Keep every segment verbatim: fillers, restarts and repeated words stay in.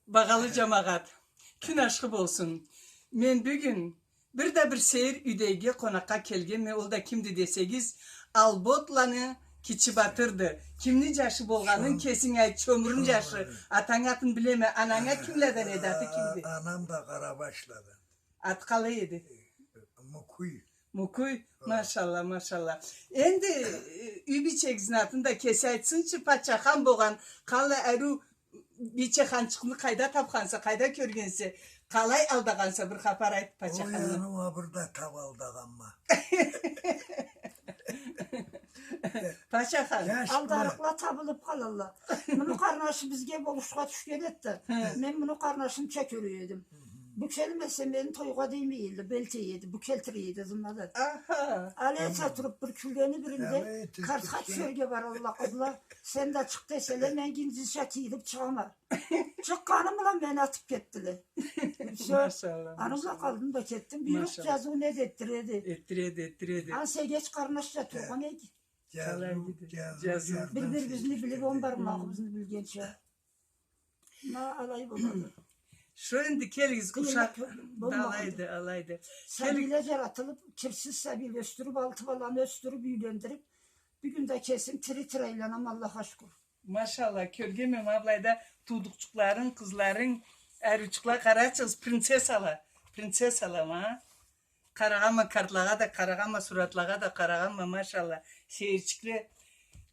Багъалы джамагъат, кюн ашхы болсун. Мен бюгюн бир да бир сейир юйдегиге къонакъгъа келгенме, ол да кимди десегиз, Алботланы Кичи Батырды. Кимни джашы болгъанын кесинг айт, Чомурун джашы. Атанг атын билеме, ананг а кимладан эди, аты кимди? Анам да Къарабашладан. Аты къалай эди? Мукуй. Мукуй? Машалла, машалла. Энди, э, юй бийчегизни атын да кеси айтсынчы, пачахан болгъан, къаллай ариу бийчеханчыкъны къайда тапханса, къайда кёргенсе, къалай алдагъанса, бир хапар айт пачаханны. Ой, аны уа бир да таб алдагъанма. Пачахан. Алдарыкъла табылыб къалалла. Муну къарнашы бизге болушха тюшген эди да, мен муну къарнашымча кёре эдим. Бу келмесе, мени тойгъа деймей эди, бел тие эди, бу келтире эди, зыннада. Ала эте туруб, бир кюлгени биринде картха тюшерге баралла къызла. Сен да чыкъ деселе, мен гиндизча кийиниб чыгъама. Чыкъгъаным бла мени атыб кетдиле. Всё. Машалла, аны бла къалдым да кетдим. Буйрукъ, джазыу не да этдиреди. Этдиреди, этдиреди. Ансы эгеч къарнашча тургъан эдик. Джазыу, джазыу. Бир-бирибизни билиб, он бармагъыбызны билгенча. Ма алай болады. Шо энди келигиз, ушакъ. Алайды, алайды. Сабийле джаратылыб, кирсиз сабийле ёсдюрюб, алты баланы ёсдюрюб, юйлендириб, бюгюн да кесим тири-тири айланама, Аллахха шукур. Машалла, кёргенме, ма былайда туудукъчукъларынг, къызларынг, ариучукъла, къарачыгъыз, принцессала, принцессала, ма. Къарагъанма картлагъа да, къарагъанма суратлагъа да, къарагъанма, машалла. Сейирчикле.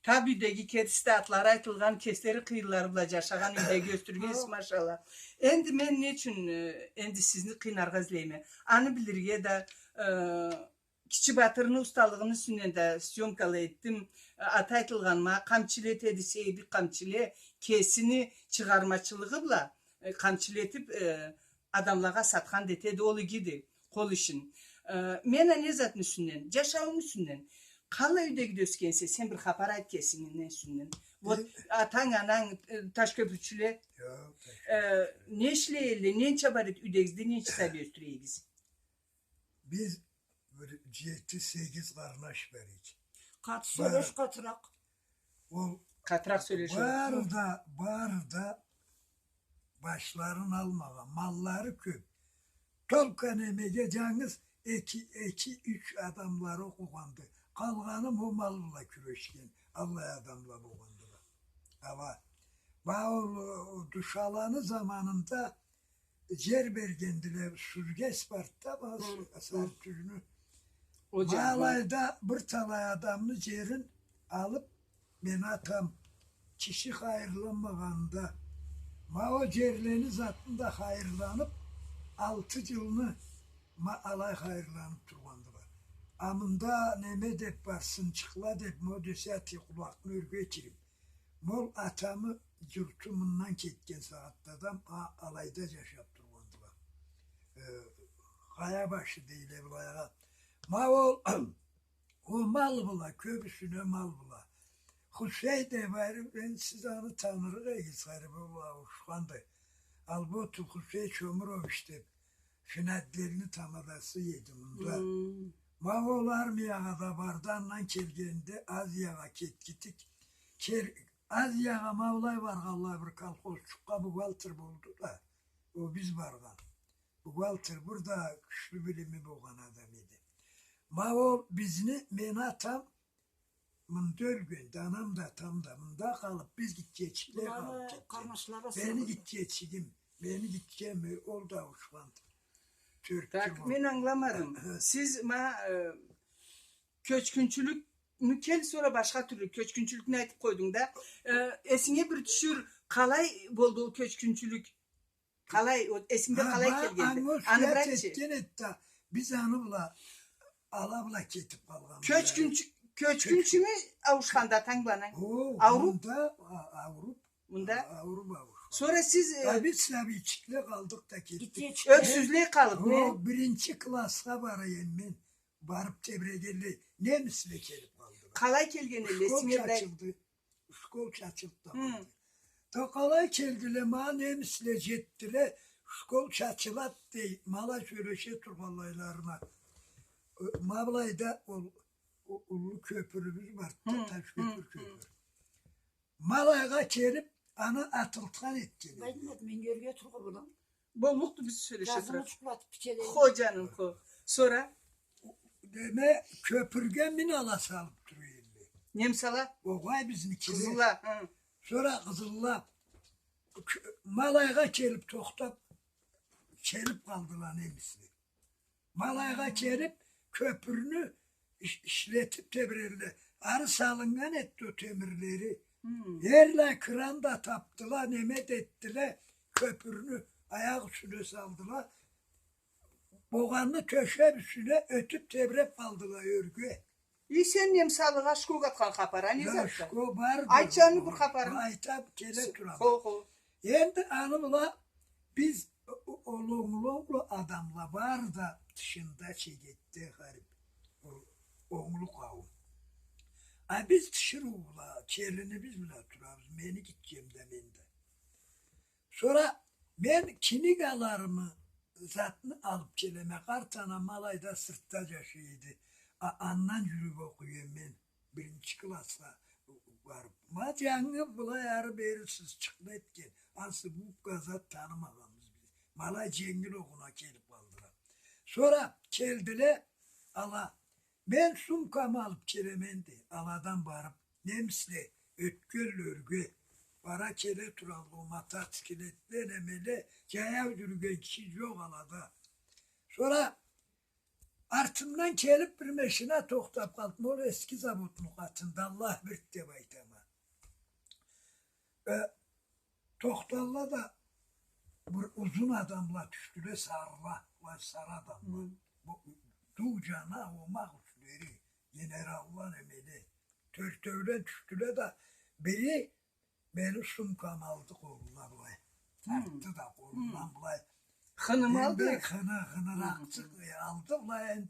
Таб юйдеги кесиз да, атлары айтылгъан, кеслери къыйынлары бла джашагъан юйдеги ёсдюргенсиз, машалла. Энди мен не ючюн, э, энди сизни къыйнаргъа излейме? Аны билирге да, э, Кичи Батырны усталыгъыны юсюнден да съёмкала этдим. Э, аты айтылгъан, ма, къамчиле этеди, сейирли къамчиле, кесини чыгъармачылыгъы бла, э, къамчиле этиб, э, адамлагъа сатхан да этеди, ол игиди, къол ишин. Э, мен а не затны юсюнден, джашауну юсюнден. Къаллай юйдегиде ёсгенсе, сен бир хапар айт кесингни юсюнден. Вот, атанг, ананг, э, таш кёпюрчюле. Э, не ишлей эдиле, ненча бар эди, юйдегизде ненча сабий ёсдюре эдигиз? Биз бир джети-сегиз къарнаш бар эдик. Къаты сёлеш, къатыракъ. Ол къатыракъ сёлеше. Бары да, бары да башларын алмагъан, маллары кёб. Только немеге, джангыз эки, эки-юч адамлары окъугъанды. Къалгъаны ол мал бла кюрешген, аллай адамла болгъандыла. Ала. Ма ол, ол Душаланы заманында джер бергендиле, Сюргес барды да, ма, Сартюжню. Ма алайда бир талай адамны джерин алыб, мени атам киши хайырланмагъанда, ма ол джерлени затын да хайырланыб, алты джылны ма алай хайырланыб тургъандыла. А мында неме деб бар, Сынчыкъла деб, ма ол десятый къулакъны ёрге кириб. Ма ол атамы джурту мындан кетген сагъатда да, ма алайда джашаб тургъандыла. Э, Къаябашы дейле былайгъа. Ма ол Ол мал бла, кёбюсюне мал бла. Хусей деб ариу, энди сиз аны танырыкъ эдигиз, Къариболла ауушханды. Алботу Хусей Чомурович деб, Финаддельни тамадасы эди мында. Ма ол армиягъа да барды, андан келгенде Азиягъа кетгитик. Кел-, Азиягъа ма былай баргъанлай бир колхозчукъгъа бухгалтер болду да, ол биз баргъан. Бухгалтер, бир да кючлю билими болгъан адам эди. Ма ол бизни, мени атам мында ёлгенди, анам да, атам да мында къалыб, биз гитчечикле къалыб кетдик. Мени гитчечигим, мени гитчеми, ол да ауушханды. Тёрт джыл болду. Так, мен ангыламадым. Сиз ма, э, кёчгюнчюлюкню кел, сора башха тюрлю кёчгюнчюлюкню айтыб къойдунг да. Э, эсинге бир тюшюр, къалай болду ол кёчгюнчюлюк? Къалай, ол эсингде къалай келгенди? Аны бир айтчы. Этген эди да, биз аны бла, ала бла кетиб къалгъанбыз. Кёчгюнчю-, кёчгюнчюмю ауушханды атанг бла ананг? Хо, ауруп? Мында, а, ауруп. Мында? А, ауруп ауушхан. Сора сиз, э, а биз сабийчикле къалдыкъ да кетдик. Ёксюзлей къалыб, не? Хо, биринчи классха бара эдим мен. Барыб тебрегенлей, немисле келиб къалдыла. Къалай келгенле, эсинге бир айт. Школ чачылды. Школ чачылды да къалды. Да къалай келдиле, ма немисле джетдиле, школ чачылады дей, ма алай сёлеше тургъанлайларына. Э, ма былайда ол, ол уллу кёпюрюбюз барды да, таш кёпюр, кёпюр. Ма алайгъа келиб, Аны атылтхан этген эди. Айтмады, мен ёрге тургъа болам. Боллукъду, биз сёлеше турабыз. Джазыгъын джукълатыб битеди. Хо, джаным, хо. Сора? Неме, кёпюрге мин ала салыб тура эдиле. Немсала? Огъай, бизникиле. Къызылла, хы. Сора къызылла кё-, Малайгъа келиб тохтаб, келиб къалдыла немисле. Малайгъа келиб, кёпюрню иш-, ишлетиб тебрелле. Ары салыннган эди о темирлери. Хы. Эрлай кран да табдыла, неме да этдиле, кёпюрню аякъ юсюне салдыла. Болгъанны тёшеб юсюне, ётюб тебреб къалдыла ёрге. И сен немсалыгъа шкок атхан хапар, а не затды? Шкок барды. Айт, джаным, бир хапарын. Айтаб келе турама. Хо, хо. Энди аны бла биз о-, о-, ол онглу-онглу адамла бары да тышында, чегетде, харип, о-, онглу къауум. А биз тиширыу бла, келинибиз бла турабыз, мени гитчем да, мен да. Сора мен кинигаларымы, затны алып келеме. Къарт анам алайда сыртда жашай эди. А-, андан жюрюп окъуй эдим мен. Биринчи классха барып. Ма жангы былай ары-бери сызчыкъны этген. Ансы буква зат танымагъанбыз биз. Ма алай женгил окъуна келип къалдыла. Сора келдиле ала. Мен сумкамы алып келеме энди, аладан барып, немисле ётгенле ёрге, бара келе туралла, о мотоциклетле, немеле, жаяу жюрюген киши жокъ алада. Сора артымдан келип бир машина тохтап къалды, ол эски заводну къатында, Аллах бирди деп айтама. Э, тохталла да, бир узун адамла тюшдюле, сарыла, былай сары адамла. Хы. Бу, ду жана омакъ юслери, генералла, немеле. Тёртеулен тюшдюле да, бири мени сумкамы алды къолуна былай. Хы. Тартды да къолундан былай. Хынымы алды? Энди хыны, хыныракъчыкъ, э, алды былай, энди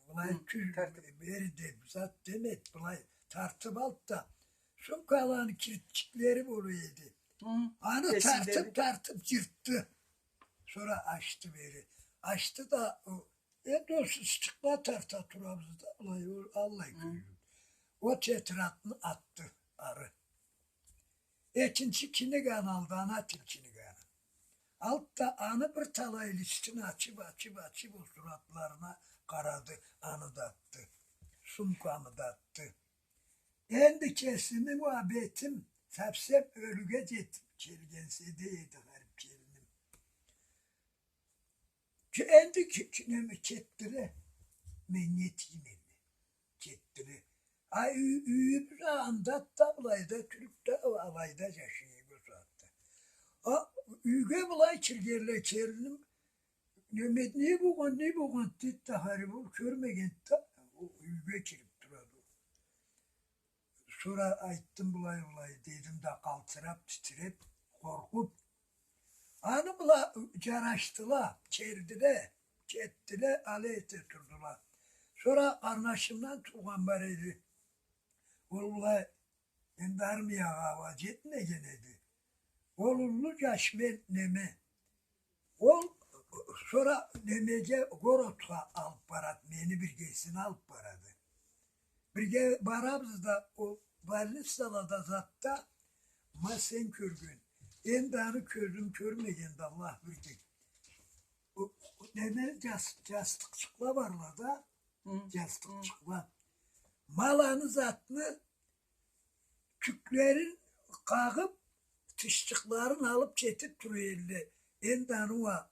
Былай тюз, тартып, бери деп зат демейди, былай тартып алды да, сумкаланы киритчиклери бола эди. Аны тартып, тартып жыртды. Сора ачды бери. Ачды да, о, энди о сызчыкъла тарта турабыз да, былай, о, аллай кюйюн. О тетрадны атды ары. Экинчи киниганы алды, ана тил киниганы. Алды да аны бир талай листин ачып, ачып, ачып, о суратларына къарады, аны да атды. Сумкамы да атды. Энди кесими муаббетим совсем ёлюге жетип келгенсе да эди, харип келиним. Ке-, энди ке-, ке-, неме, кетдиле. Мен не этейим энди? Кетдиле. А ю-, юйюбюз анда да, былайда, тюрюк да, алайда жашай эдик о сагъатда. А юйге былай киргенле, келиним, неме, не болгъан, не болгъан, деди да, харип ол кёрмегенди да, ол юйге кирип турады. Сора айтдым, былай-былай дедим да, къалтырап, титиреп, къоркъуп. Аны бла жарашдыла, келдиле, кетдиле, алай эте турдула. Сора къарнашымдан туугъан бар эди. Ол былай, энди армиягъа уа жетмеген эди. Ол уллу жаш мен, неме. Ол сора немеге, городха алып барады, мени биргесине алып барады. Бирге барабыз да, ол больницалада затда, ма сен кёрген. Энди аны кёзюм кёрмегенди, Аллах бирди. О, о, неме, жас-, жастыкъчыкъла барла да, хы, жастыкъчыкъла. Ма аланы затны тюклерин къагъып, тышчыкъларын алып кетип тура эдиле. Энди аны уа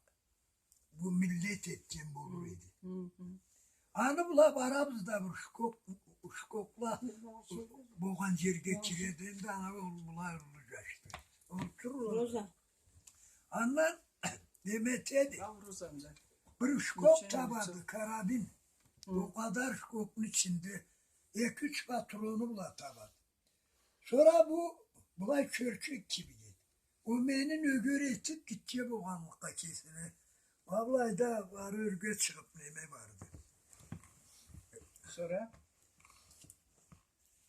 бу миллет этген болур эди. Хы, хы. Аны бла барабыз да бир шкок-, шкокла болгъан жерге киреди. Энди ана ол былай уллу жашды. Ол тур. Роза. Андан неме этеди. Бир шкок табады, карабин. Хы. О къадар шкокну ичинде эки-юч патрону бла табады. Сора бу былай кёрчек кибик эди. О мени нёгер этип гитче болгъанлыкъгъа кесине. Ма былайда ары ёрге чыгъып неме барды. Сора?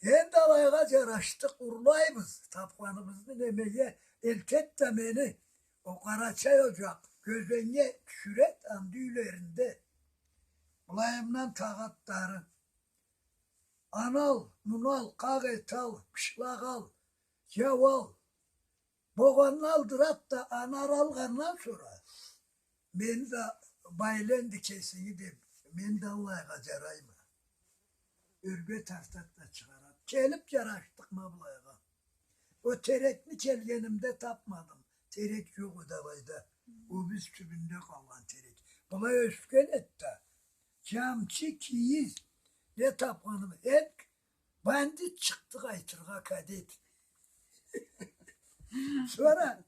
Энди алайгъа жарашдыкъ, урлайбыз, тапханыбызны немеге элтет да мени, о Къарачай ожакъ, Гёзеннге тюшюрет, анда юйлеринде. Былайымдан тагъат да ары. Аны ал, муну ал, къакъ эт ал, къышлагъ ал, яу ал, Болгъанны алдырат да, аны ары алгъандан сора, мен да, байла энди кесинги деп, мен да аллайгъа джарайма. Ёрге тартат да чыгъарат. Келип джарашдыкъ ма былайгъа. О терекни келгенимде тапмадым. Терек джокъ эди алайда. О биз тюбюнде къалгъан терек. Былай ёсген эди да. Джамчы, кийиз, не тапханым. Эм бандит чыкъды къайтыргъа, кадет. Сора,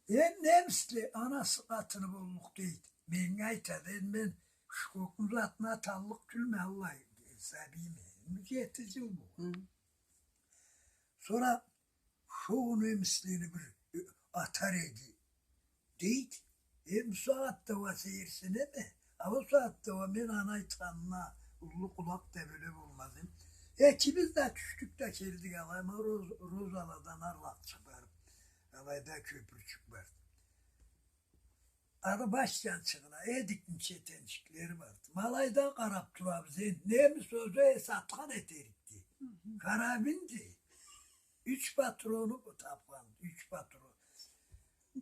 эм немисле, анасы къатыны боллукъ дейди. Меннге айтады, эм мен шкокну затына аталлыкъ тюлме, аллай, сабийме. Джети джыл болгъан. Сора шо немислени бир, э, атар эди, дейди. Эм бусагъатда уа сейирсинеме. А ол сагъатда уа мен аны айтханына уллу къулакъ да бёле болмаз эм. Экибиз да тюшдюк да келдик алай, ма Роз-, Розаладан арлакъчыкъ барып, алайда кёпюрчюк бар. Аны баш джанчыгъына эдик, ниче тенчиклери барды. Ма алайдан къарап турабыз, энди немис ёзю эс атхан этерикди. Карабинди. Юч патрону бу тапхан, юч патрон.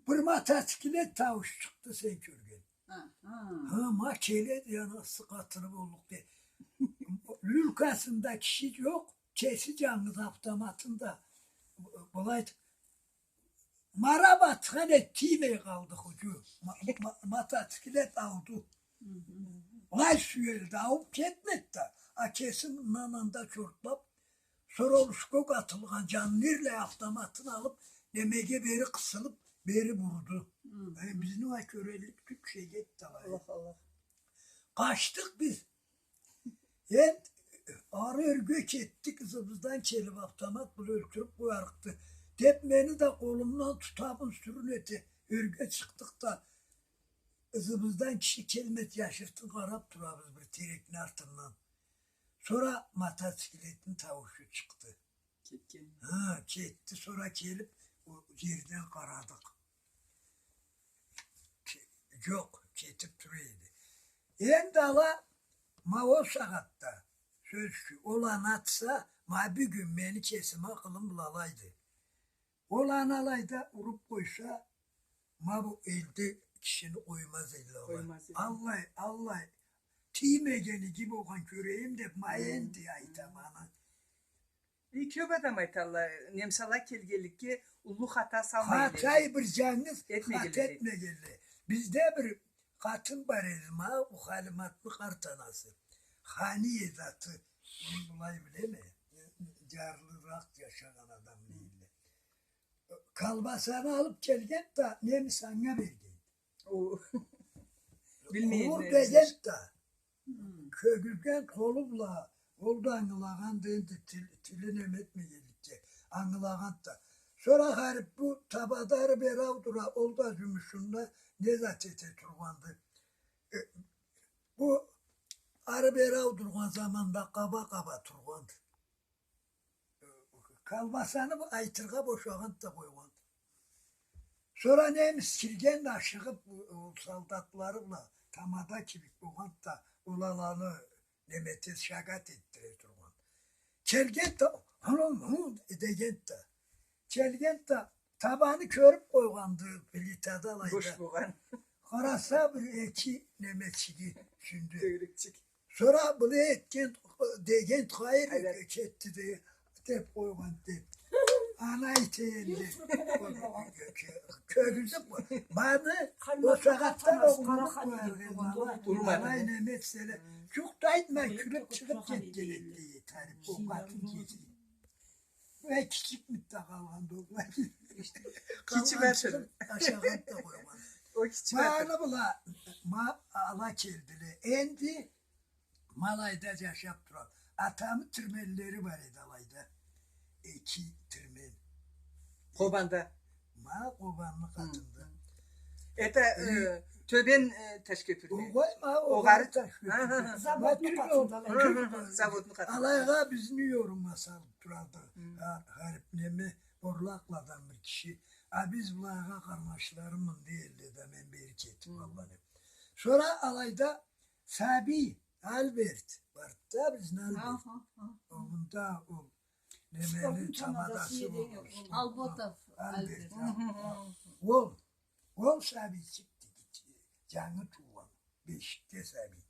Бир мотоциклет тауушу чыкъды, сен кёрген. Ха, ма келеди, анасы къатыны боллукъ де. Люлкасында киши джокъ, кеси джангыз автоматында былай марап атхан эди, тиймей къалды, худжу. Ма-, ма-, мотоциклет ауду. Былай сюелди, ауп кетмеди да. А кеси мындан анда чортлап, сора ол шкок атылгъан джанына эрлай автоматын алып, немеге бери къысылып, бери бурду. Э, бизни уа кёреллик тюл, кюшейди да алай. Аллах, Аллах. Къачдыкъ биз. Энди ары ёрге кетдик, ызыбыздан келип, автомат бла ёлтюрюп къоярыкъды деп, мени да къолумдан тута, муну сюрюн эте, ёрге чыкъдыкъ да, ызыбыздан киши келмеди, джашыртын къарап турабыз бир терекни артындан. Сора мотоциклетни тауушу чыкъды. Кетген. Ха, кетди, сора келип, ол джерден къарадыкъ. Ке-, джокъ, кетип тура эди. Энди ала, ма ол сагъатда, сёз ючюн, ол аны атса, ма бюгюн мени кесими акъылым бла алайды. Ол аны алайда уруп къойса, ма бу элде кишини къоймаз эдиле алай. Къоймаз эди. Аллай, аллай, тиймеген иги болгъан кёрейим деп, ма энди айтама аны. Э, кёп адам айталла, немсала келгенликге уллу хата салмай. Хата бир джангыз хата этмегенле. Бизде бир къатын бар эди, ма, бу Халиматны къарт анасы. Хани эди аты. Муну былай билеме. Джарлыракъ джашагъан адам дейдиле. Колбасаны алып келген да, немис анга берген. О. Билмейме. Къуур деген да. Кёргюзген къолу бла, ол да ангылагъанды энди, тил-, тили неме этмегенликге, ангылагъанды да. Сора харип бу табада ары-бери аудура, ол да джумушунда не зат эте тургъанды. Э, бу ары-бери аудургъан заманда къаба-къаба тургъанды. Колбасаны бу айтыргъа бошагъанды да къойгъанды. Сора немис кирген да ашыгъып, ол солдатлары бла тамада кибик болгъанды да, ол аланы неме эте, шагат этдире тургъан. Келген да, анам, хы, деген да. Келген да, табаны кёрюп къойгъанды плитада алайда. Бош болгъан. Къараса, бир эки немечиги юсюнде. Тёгерекчик. Сора былай этген, деген, хайыр, кетди де, деп къойгъан деп. Аны айтайын деп. Кёргюзюп, маны ол сагъатда да урмай немецлеге. Джукъ да айтмай, кюлюп чыгъып кетген эди, тарип, ол къатын кеси. Э, кичикмиди да къалгъанды ол. Кичи башын. Ашагъанды да къойгъан. Ол кичи башын. Ма аны была, ма ала келдиле. Энди ма алайда джашап турады. Атамы тирменлери бар эди алайда. Эки тирмен. Къобанда. Ма Къобанны къатында. Это, э, тёбен, э, Ташкёпюрде. Огъай, ма огъары Ташкёпюрде. Заводну къатында. Заводну къатында. Алайгъа бизни ёрума салып турады. Харип неме, Борлакъладан бир киши. А биз былайгъа къарнашларым мындай элле да, мен бери кетип, валлахи. Сора алайда сабий Альберт барды да бизни, Альберт. Ол мында, ол Немени тамадасы болур. Алботов Альберт. Ол, ол сабийчикди, джангы туугъан, бешикде сабийди.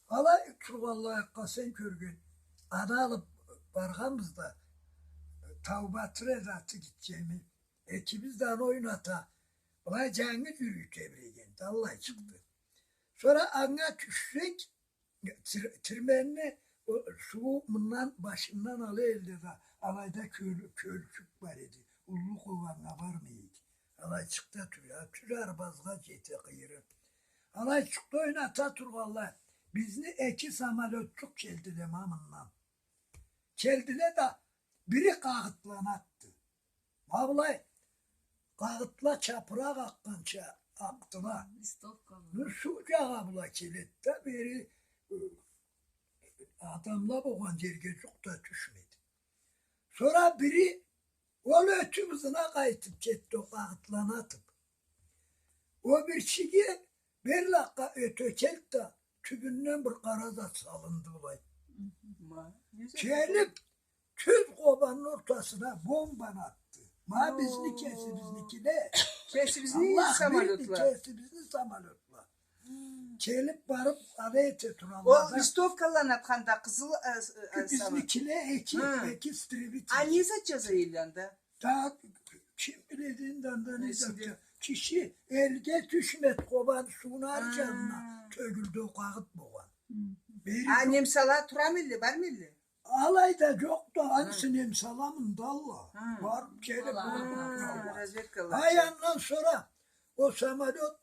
Алай тургъанлайыкъгъа, сен кёрген, аны алып баргъанбыз да, Таубатыр эди аты, гитчеми. Экибиз да аны ойната, былай джангы джюрюй тебреген, аллай чыкъды. Сора анга тюшсек, тир-, тирменни, о, суу мындан, башындан ала элле да, алайда кёл-, кёлчюк бар эди. Уллу Къобаннга бармай эди. Алайчыкъда тура, тюз Арбазгъа джете къыйыры. Алайчыкъда ойната тургъанлай, бизни эки самолётчукъ келдиле ма мындан. Келдиле да, бири къагъытланы атды. Ма былай, къагъытла чапыракъ акъгъанча акъдыла. Листовкала. Ну, суу джагъа былай келеди да, бери, э, адамла болгъан джерге джукъ да тюшмеди. Сора бири ол ётюп, ызына къайтып кетди, ол къагъытланы атып. Ол бирчиги берлакъгъа ёте келди да, тюбюнден бир къара зат салынды былай. Ма, не зат? Келип, тюз Къобанны ортасына бомбаны атды. Ма бизни кесибизникиле. Кесибизни самолётла. Аллах бирди, кесибизни самолётла. Келип барып, ала эте тургъанлада. Ол листовкаланы атханда къызыл, э, э, э, бизникиле эки, эки истребитель. А не зат джаза элле анда? Да, ким биледи энди анда не зат? Киши элге тюшмеди, Къобан сууну ары джанына тёгюлдю, ол къагъыт болгъан. А немсала турамы элле, бармы элле? Алайда джокъду, ансы немсала мында алла. Барып келип, барып. Разведкала. Ай, андан сора ол самолёт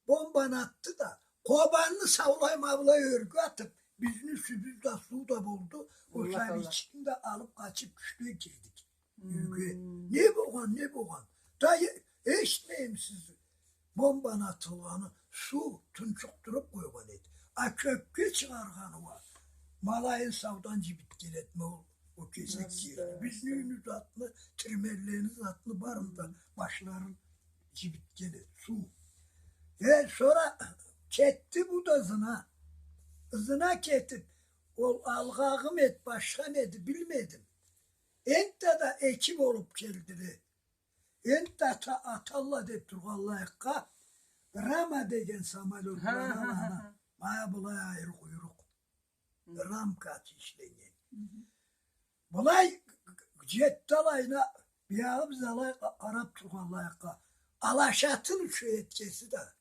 бомбаны атды да, Къобанны саулай ма былай ёрге атып, бизни юсюбюз да, суу да болду. Ол сабийчикни да алып къачып, кючден кирдик юйге. Не болгъан, не болгъан? Да э-, эшитмеймисиз бомбаны атылгъаны? Суу тунчукъдуруп къойгъан эди. А кёкге чыгъаргъаны уа, ма алайын саудан джибитген эди ма ол. Ол кесек джерни. Бизни юйню затны, тирменлени затны барын да башларын джибитген эди, суу. Э, сора кетди бу да ызына. Ызына кетип, ол алгъагъымы эди, башхамы эди, билмедим. Энтта да эки болуп келдиле. Энтта ата-, аталла деп тургъанлайыкъгъа, Рама деген самолётланы аланы. Ма былай айры къуйрукъ. Рамка аты ишленнген. Былай джетди алайына, биягъы биз алай къа-, къарап тургъанлайыкъгъа, алашатын учуй эди кеси да.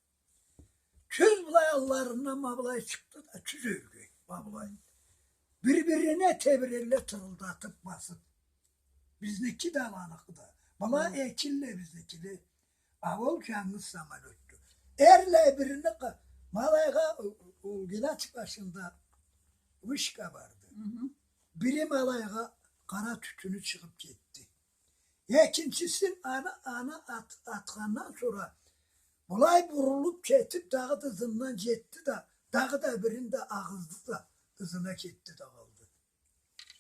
Тюз былай алларындан ма былай чыкъды да, тюз ёрге, ма былай. Бир-бирине тебирелле тырылдатып басып. Бизники да, аланыкъы да. Была экилле бизникиле. А ол джангыз самолётду. Эрлай бирини къы-, ма алайгъа, о-, ол гилач башында вышка барды. Бири ма алайгъа къара тютюню чыгъып кетди. Экинчисин аны, аны ат-, атхандан сора былай бурулуп кетип, дагъыда ызындан джетди да, дагъыда бирин да агъызды да, ызына кетди да къалды.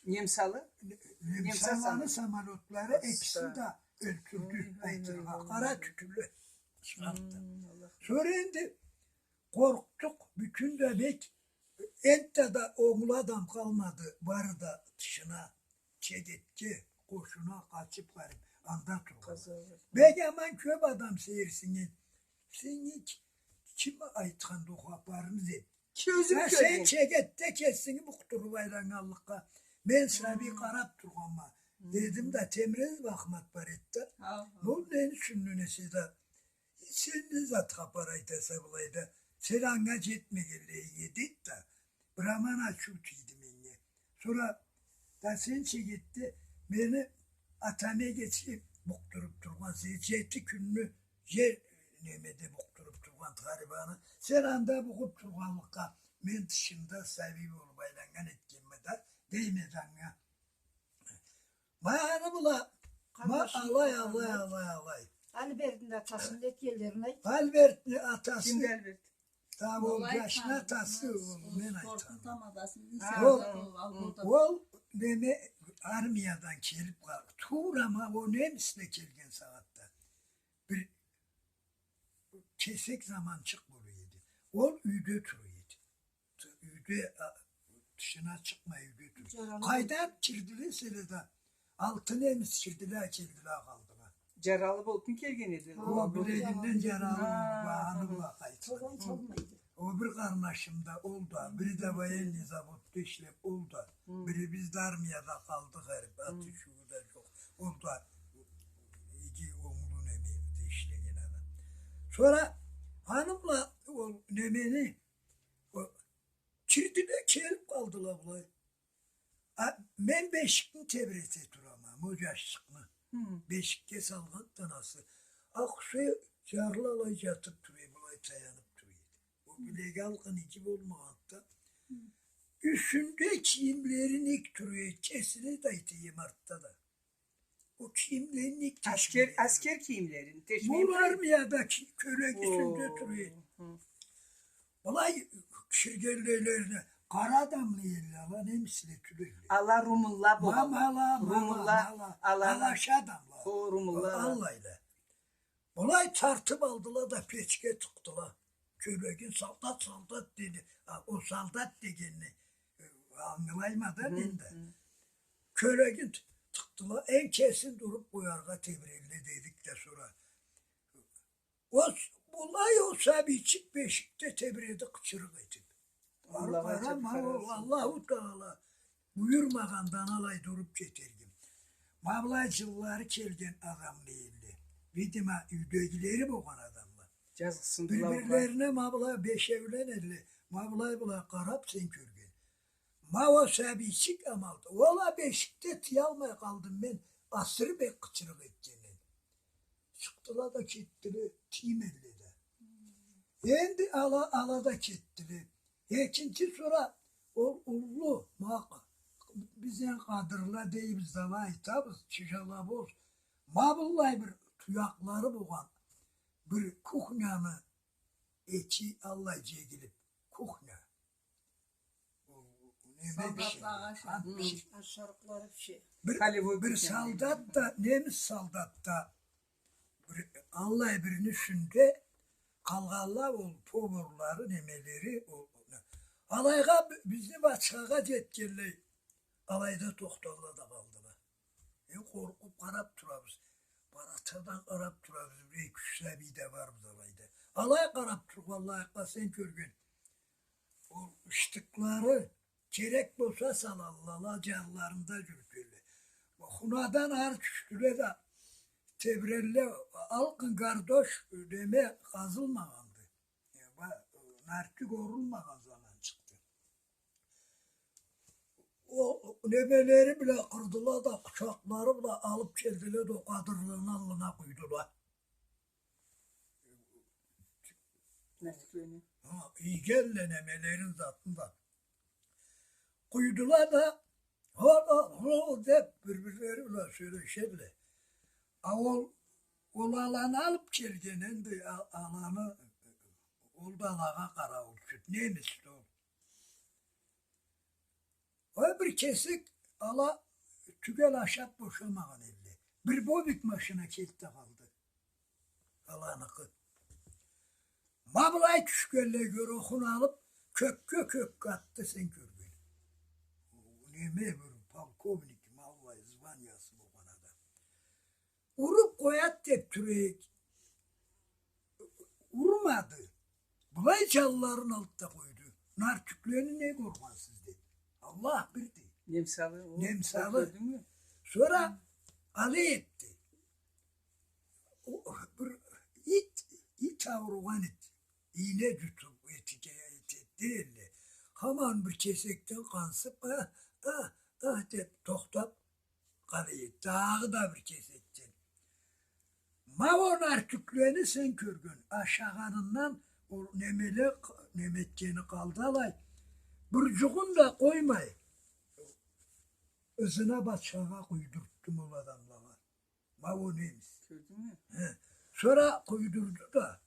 Немсалы? Немсаланы самолётлары экисин да ёлтюрдю, айтыргъа. Къара тютюнле чыгъартды. Сора энди къоркъдукъ, бютюн да бек, энтта да онгла адам къалмады, бары да тышына, Чегетге, къошуна къачып барып, анда тургъан. Бек аман кёп адам сейирсинген. Сеннге ким айтханды ол хапарны деп. Кёзюм кёрген. Сен Чегетде кесинги букъдуруп айланнганлыкъгъа, мен сабий къарап тургъанма, дедим да, Темрезов Ахмат бар эди да. Бу не ючюндю эсе да, сен не зат хапар айтаса былайда, сен анга джетмегенлей эдинг да, бир аман ачыу тийди меннге. Сора да сен Чегетде мени атам эгечи букъдуруп тургъан, сен джети кюнню джер немеде букъдуруп тургъан Тхарибаны, сен анда букъуп тургъанлыкъгъа, мен тышында сабий болуп айланнган этгенме да, дейме да анга. Ма аны была, ма алай, алай, алай, алай. Альбертни атасыны этгенлерин айт. Альбертни атасы. Кимди Альберт? Да ол джашны атасы, ол мен айтханым. Ол, ол неме, армиядан келип къалды. Туура ма ол немисле келген сагъатда. Бир кесек заманчыкъ болур эди. Ол юйде турур эди. Юйде, а, тышына чыкъмай, юйде тур. Къайдан кирдиле эселе да, Алты немис кирдиле, келдиле, къалдыла. Джаралы болубму келген эди? О, билегинден джаралы болуб, аны бла къайтгъан. Ол бир къарнашым да, ол да, бири да военный заводда ишлеб, ол да, бирибиз да армияда къалдыкъ, хар, атышыуу да джокъ. Ол да иги онглу немеде ишлеген адам. Сора аны бла ол немени, о, кирдиле, келиб къалдыла былай. А, мен бешикни тебрете турама, мо джашчыкъны. Бешикге салгъанды анасы. Ахшы, джарлы алай джатыб тура эди, былай таяныб тура эди. Ол билеги алкъын иги болмагъанды да. Юсюнде кийимлерин ийиб тура эди, кесине да айтайым, артда да. Ол кийимлерин ийиб, аскер, аскер кийимлерин, тешмейин. Бу армияда ки-, кёлек юсюнде тура эди. Былай киргенлерине, къара адамла эдиле, ала немисле тюл эдиле. Ала румынла болгъан. Ма-, ала, ма-, румынла, ала, ала, ала аша адамла. О, румынла. Аллайла. Былай тартыб алдыла да печге тыкъдыла. Кёлегин солдат, солдат деди. А, ол солдат дегенни, э, ангылайма да мен да. Кёлегин ты-, тыкъдыла, энкесин уруб къояргъа тебрелле дедик да сора. Ол, былай ол сабийчик бешикде тебреди къычырыкъ этиб. Барыб къарама, ол Аллаху Таала буюрмагъандан алай да уруб кетерге. Ма былай джыллары келген адамла эдиле. Видимо, юйдегилери болгъан адамла. Джазыкъсындыла. Бир-бирлерине ма былай бешеулен эдиле. Ма былай былай къараб, сен кёрген. Ма ол сабийчик амалда. Ол а бешикде тыялмай къалдым мен, асыры бек къычырыкъ этгенден. Чыкъдыла да кетдиле, тиймедиле да. Энди ала, ала да кетдиле. Экинчи сора ол уллу, ма, биз энди къадырла дейбиз да, алай айтабыз, чыжалабоз. Ма быллай бир туякълары болгъан бир кухняны эчи аллай джегилиб, кухня. Ол, ол неме биширген, солдатлагъа ант биширген. Ашарыкълары биширген. Бир, бир солдат да, немис солдат да, бир, аллай бирини юсюнде къалгъанла ол поварлары, немелери, ол, алайгъа би-, бизни бачхагъа джетгенлей, алайда тохталла да къалдыла. Э, къоркъуб къараб турабыз. Баратадан къараб турабыз. Бир эки-юч сабий да барбыз алайда. Алай къараб тургъанлайыкъгъа, сен кёрген. Ол ыштыкълары керек болса салалла, ала джанларында джюрютелле. Хунадан ары тюшдюле да, тебрелле, алкъын гардош, неме, къазылмагъанды. Э, ба-, нартюх орулмагъан заманчыкъды. Ол немелери бла къырдыла да, къучакълары бла алыб келдиле да, ол къадырланы аллына къуйдула. Нартюхлени. Ха, ийгенле немелерин, затын да. Къуйдула да, хо, хо, хо деб, бир-бирлери бла сёлешедиле. А ол, ол аланы алыб келген энди, а-, аланы, ол да алагъа къараууул тюшюб, немисди ол. Ой, бир кесек ала тюгел ашаб бошамагъан эдиле. Бир бобик машина келди да къалды. Аланыкъы. Ма былай тюшгенлей, гёрохун алыб, кёкге кёк атды, сен кёрген. Неме, бир полковник, ма былай званиясы болгъан адам. Уруб къояд деб тура эди. Урмады. Былай джанларын алды да къойду. Нартюхлени не къоргъансыз, деди. Аллах бирди. Немсалы, о, немсалы. Кёрдюнгмю? Сора алай этди. О, бир ит, ит ауругъан ит. Ийне джутуб этиге, эте-, этеди элле. Хаман бир кесекден къансыб, а, а, а деб тохтаб, къалай, дагъыда бир кесекден. Ма ол нартюхлени сен кёрген, ашагъанындан ол немеле, неме этгени къалды алай. Бир джугъун да къоймай, ызына бачхагъа къуйдуртдум ол адамлагъа. Ма ол немис. Кёрдюнгмю? Хе. Сора къуйдурду да,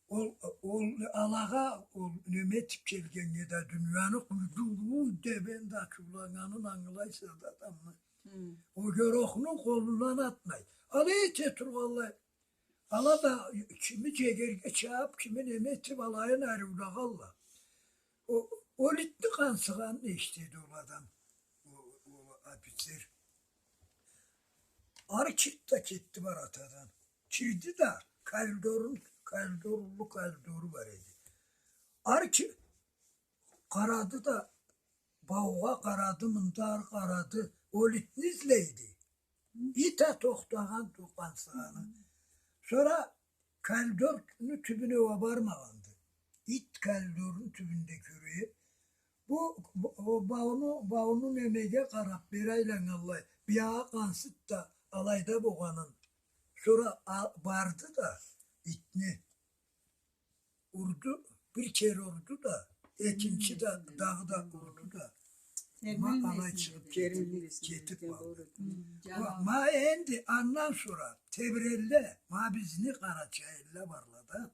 ол, ол алагъа, ол неме этиб келгеннге да дунияны къуйду, уу, деб энди ачыуланнганын ангылайса да адамны. Хы. Ол гёрохну къолундан атмай. Алай эте тургъанлай, ала да кими джегерге чабыб, кими неме этиб, алайын ариулагъанла. О, ол итни къансыгъанын эшитеди ол адам, о, ол офицер. Ары чыртда кетди баратадан. Кирди да, коридорун, коридор, уллу коридору бар эди. Ары ки-, къарады да, баугъа къарады, мында ары къарады. Ол итни излейди. Ит а тохтагъан, тохтагъан сагъаны. Сора коридорну тюбюне уа бармагъанды. Ит коридорну тюбюнде кёре. Бу, бу, о бауну, бауну немеге къарап, бери айланнганлай, биягъы къансыт да алайда болгъанын. Сора а-, барды да итни урду, бир кере урду да, экинчи да, дагъыда урду да. Ма алай чыгъып кетип, кетип къалды. Ма энди андан сора тебирелле, ма бизни къарачай элле барла да,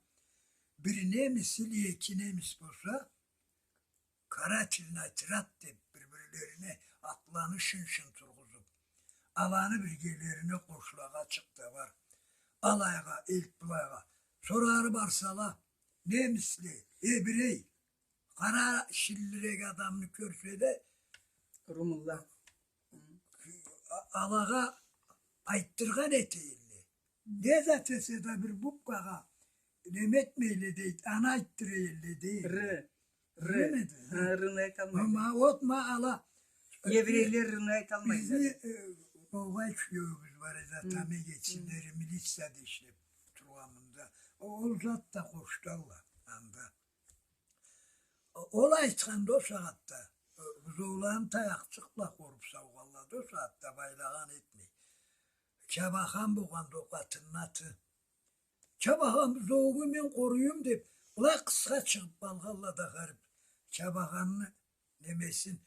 бир немис или эки немис болса, карательный отряд деп, бир-бирлерине атланы шын-шын тургъузуп, аланы биргелерине къошулагъа чыкъ да бар. Алайгъа, элт былайгъа. Сора ары барсала, немисле, эбирей, къара шиллирек адамны кёрселе, румунла, а-, алагъа айтдыргъан эте элле. Не зат эсе да бир бубкагъа неме этмейле дейди, аны айтдыра элле дейди. Ры. Ры. Ры неди? Ха, рыны айталмайды. Ма, ма, вот ма ала. Еврейле рыны айталмайды. Бизни, э, ногъай кюеуюбюз бар эди, атам эгечилери милицияда ишлеп тургъан мында. О, ол зат да къошдалла анда. Ол айтханда о сагъатда, э, бузоуланы таякъчыкъ бла къоруп саугъанлады о сагъатда, байлагъан этмей. Чабахан болгъанды о къатынны аты. Чабахан бузоугъа мен къоруюм деп, былай къысха чыгъып къалгъанла да харип. Чабаханны немесин,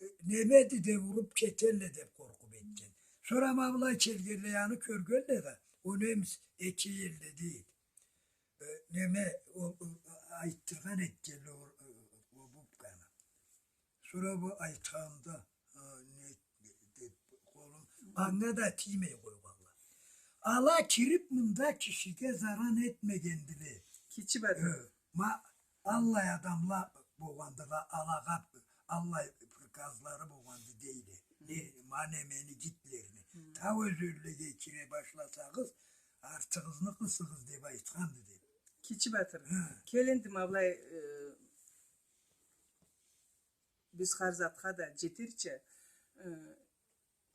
э, немеди деп уруп кетелле деп къоркъуп этген. Сора ма былай келгенлей аны кёргенле да, о немис эки элле дейди. Э, неме, ол, ол, айтдыргъан этгенле ол, ол, ол бубканы. Сора бу айтханда, э, не, деп, къолун, къаннга да тиймей къойгъанла. Ала кирип мында кишиге заран этмегендиле. Кичи батыр. Э, ма, аллай адамла болгъандыла, алагъа аллай приказлары болгъанды дейле. Не, ма немени, Гитлерни. Та ёз эллеге кире башласагъыз, артыгъызны къысыгъыз деп айтханды деп. Кичи батыр. Хы. Кел энди ма былай, э, биз хар затха да джетерча, э,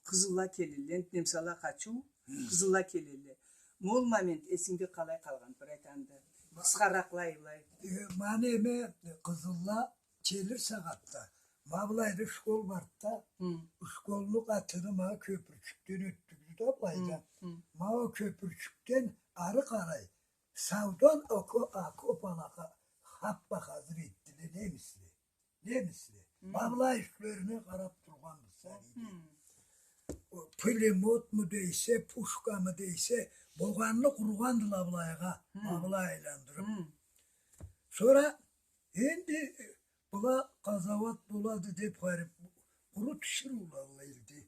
къызылла келелле, энди немсала къачыу, хы, къызылла келелле. Ма ол момент эсингде къалай къалгъан, бир айт анда. Къысхаракълай, былай. Э, ма неме, къызылла келир сагъатда, ма былайда школ барды да, хы, школну къатыны ма кёпюрчюкден ётдюрдю да былайда. Хы, хы. Ма ол кёпюрчюкден ары къарай, саудан око-, окоп алагъа хаппа хазыр этдиле немисле. Немисле. Хы. Ма былай юслерине къарап тургъанды сабийле. Хы. О, пулеметму дейсе, пушкамы дейсе, болгъанны къургъандыла былайгъа. Хы. Ма былай айландырып. Хы. Сора энди, э, была къазауат болады деп харип, къуру тиширыула элде.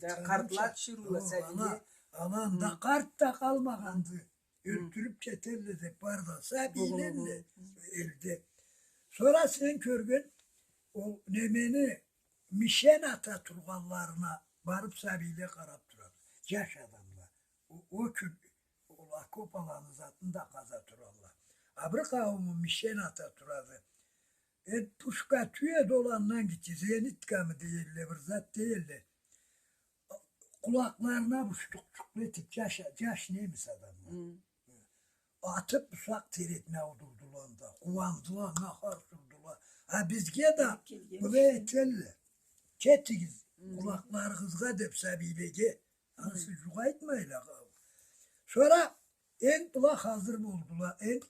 Да, къартла тиширыула, сабийле. Ала, ала анда къарт да къалмагъанды. Хы. Ёлтюрюп кетелле деп барды. Сабийле элде. Сора сен кёрген ол немени мишен ата тургъанларына барып сабийле къарап турады. Джаш адамла. О, о кюн ол окоп аланы затын да къаза туралла. А бир къаууму мишен ата турады. Э, пушка тюйюлдю ол, андан гитче, зениткамы дейелле, бир зат дейелле. Къулакъларына бу штукъ-штукъ этип, джаш, джаш немис адамла. Хы. Атып бусакъ теретине аудурдула да, къууандыла, нахар сурдула. А бизге да былай этелле. Кетигиз, хы, къулакъларыгъызгъа деп сабийлеге. Ансы, хы, джукъ айтмайла. Сора энди была хазыр болдула, энди,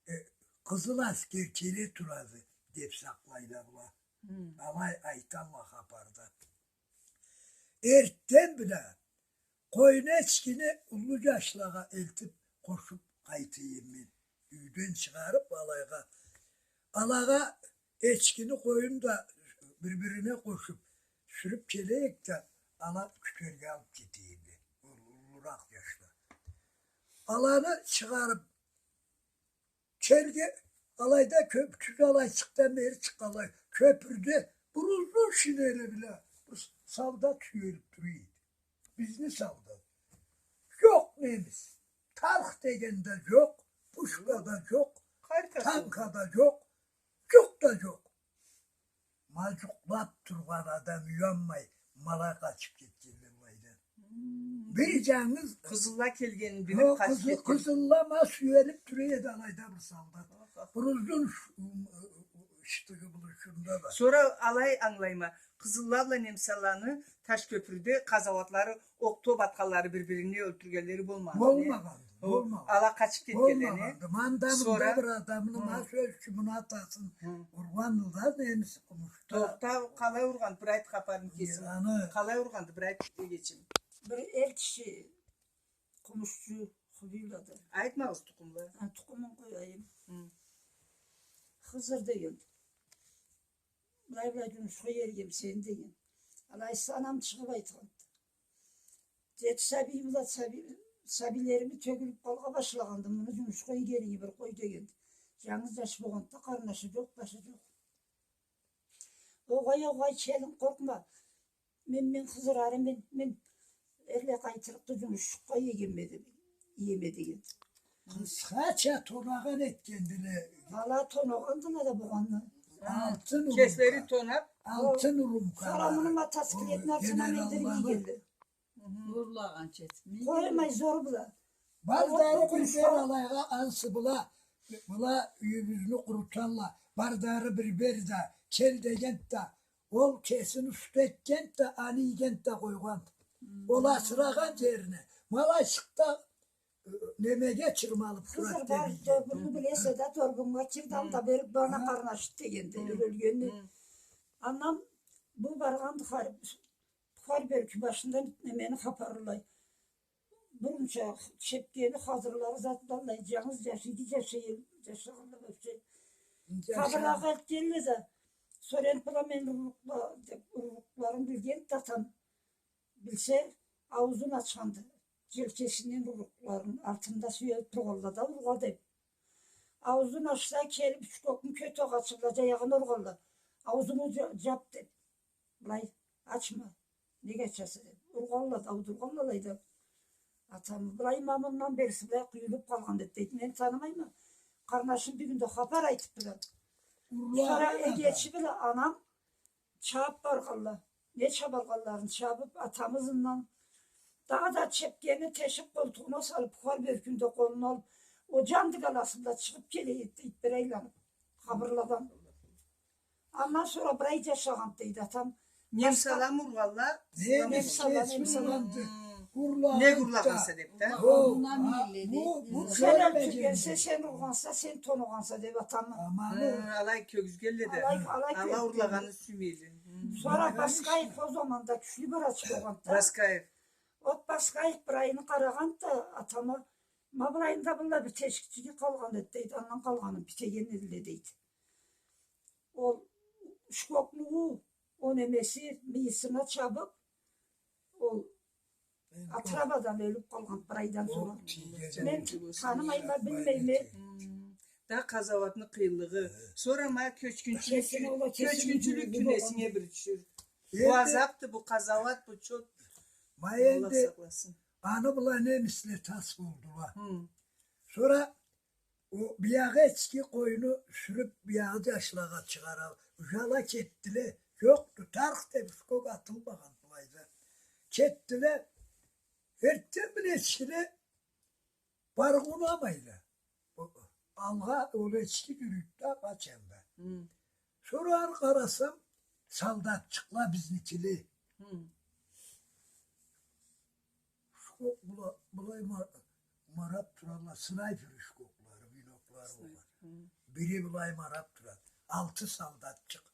э, къызыл аскер келе турады деп сакълайла была. Хы. Алай айталла хапарда. Эртден бла къойну, эчкини уллу джашлагъа элтип къошуп къайтайым мен. Юйден чыгъарып алайгъа. Алагъа эчкини, къоюну да бир-бирине къошуп, сюрюп келейик да, ала кютерге алып кетейим мен. Ол уллуракъ джашла. Аланы чыгъарып, келге, алайда кёп-, тюз алайчыкъдан бери чыкъгъанлай, кёпюрде бир узун шинели бла бир солдат сюелип тура эди. Бизни солдат. Немис. Тарх деген да джокъ, пушка да джокъ, танка да джокъ, джукъ да джокъ. Ма джукълаб тургъан адам уянмай, ма алай къачыб кетгенле былайдан. Бир джангыз къызылла келгенин билиб къачыб кетген. Къызылла ма сюелиб тура эди алайда бир солдат. Бир узун штыгъы бла ушунда да. Сора алай ангылайма. Къызылла бла немсаланы Ташкёпюрде къазауатлары, окъ-тоб атханлары, бир-бирин ёлтюргенлери болмагъанды. Болмагъанды, болмагъанды. Ала къачыб кетгенле. Болмагъанды. Мында мында бир адамны ма сёз ючюн муну атасын ургъанды да немис къумушда. Тохта, къалай ургъанды, бир айт хапарын кесим. Къалай ургъанды, бир айт, эгечим. Бир эр киши къумушчу Хубийлады. Айтмагъыз тукъумла. Тукъумун къояйым. Хызыр деген. Былай-былай джумушха иеригем сени деген. Алайса анам чыгъыб айтханды. Джети сабий бла, сабийлерими тёгюлюб къалгъа башлагъанды. Муну джумушха иегенинги бир къой дегенди. Джангыз джаш болгъанды да, къарнашы джокъ, башы джокъ. Огъай, огъай, келин, къоркъма. Мен, мен Хызыр ары, мен, мен эрлай къайтырыкъды, джумушчукъгъа иегенме деб, иеме дегенди. Къысхача тонагъан этгендиле. Ала тонагъандыла да болгъанды. Алтын урумка. Кеслери тонаб. Алтын урумка. Сора муну мотоциклетни артына миндириб иегенле. Урлагъан чет. Къоймай зор бла. Бардары бир бер алайгъа, ансы бла, бла юйюбюзню къуруталла. Бардары бир бер да, кел дегенди да, ол кесин уста этгенди да, аны ийгенди да къойгъанды. Ол асырагъан джерине. Ма алайчыкъда немеге чырмалыб турады деб ийгенди. Хызыр бар, дорбунну билесе да, дорбуннга кирди, анда бериб, ма ана къарнашыды дегенди, ёлгенди. Андан бу баргъанды харип, бухар бёркю башындан немени хапарлай. Бурунча чепкени, хазырлары, затлары, джангыз джаш, иги джаш, джашагъанла вообще. Къабыргъа элтгенле да, сора энди была мени урлукъла-, деб, урлукъларын билгенди да атам. Билсе, ауузун ачханды. Джелкесинден урлукъларын, артында сюелиб тургъанла да, ургъа деб. Ауузун ачса, келиб, ючкёкню кётюрюб ачыб, джаягъына ургъанла. Ауузунгу джа-, джаб деб. Былай ачма. Неге ачаса деб. Ургъанла да, аудургъанла алайда. Атамы былай, ма мындан бериси былай къуюлуб къалгъан эди, дейди. Мен танымайма. Къарнашым бир кюнде хапар айтыб турады. Сора эгечи бла анам чабыб баргъанла. Не чабалгъанларын чабыб, атамы ызындан. Дагъыда чепкени тешиб, къолтугъуна салыб, бухар бёркюн да къолуна алыб, о джандыгаласы бла чыгъыб келе эди, дейди, бир айланыб, къабырладан. Андан сора бир ай джашагъанды, дейди, атам. Немсала ургъанла? Не, немсала, немсала. Нек урлагъанса деб да? Сен ёлтюргенсе, сен ургъанса, сен тонагъанса деб атамы. Алай кёргюзгенле да. Алай, алай кёргюзгенле. Ала урлагъанны сюймейле. Сора Баскаев о заманда кючлю врач болгъанды да. Баскаев. От Баскаев бир айны къарагъанды да атама, ма былайында былай бир тешикчиги къалгъан эди, дейди, андан къалгъанын битеген эдиле, дейди. Ол ючкёкню, ол немеси мыйысына чабыб, ол отравадан ёлюб къалгъан бир айдан сора. Мен танымайма, билмейме. Да къазауатны къыйынлыгъы. Сора ма кёчгюнчюлюк, кёчгюнчюлюк кюн эсинге бир тюшюр. Бу азабды, бу къазауат, бу чот. Ма энди аны бла немисле тас болдула. Сора О, биягъы эчки къойну сюрюб, биягъы джашлагъа чыгъаралла. Ужала кетдиле. Джокъду, тарх деб ючкёк атылмагъан былайда. Кетдиле. Эртден бла эчкиле баргъа унамайла. Алгъа ол эчки джюрюйдю да, къачан да. Сора ары къарасам, солдатчыкъла бизникиле. Ючкёк бла-, былай ма-, мараб туралла, снайпер ючкёклары, биноклары болгъан. Бири былай мараб турады. Алты солдатчыкъ.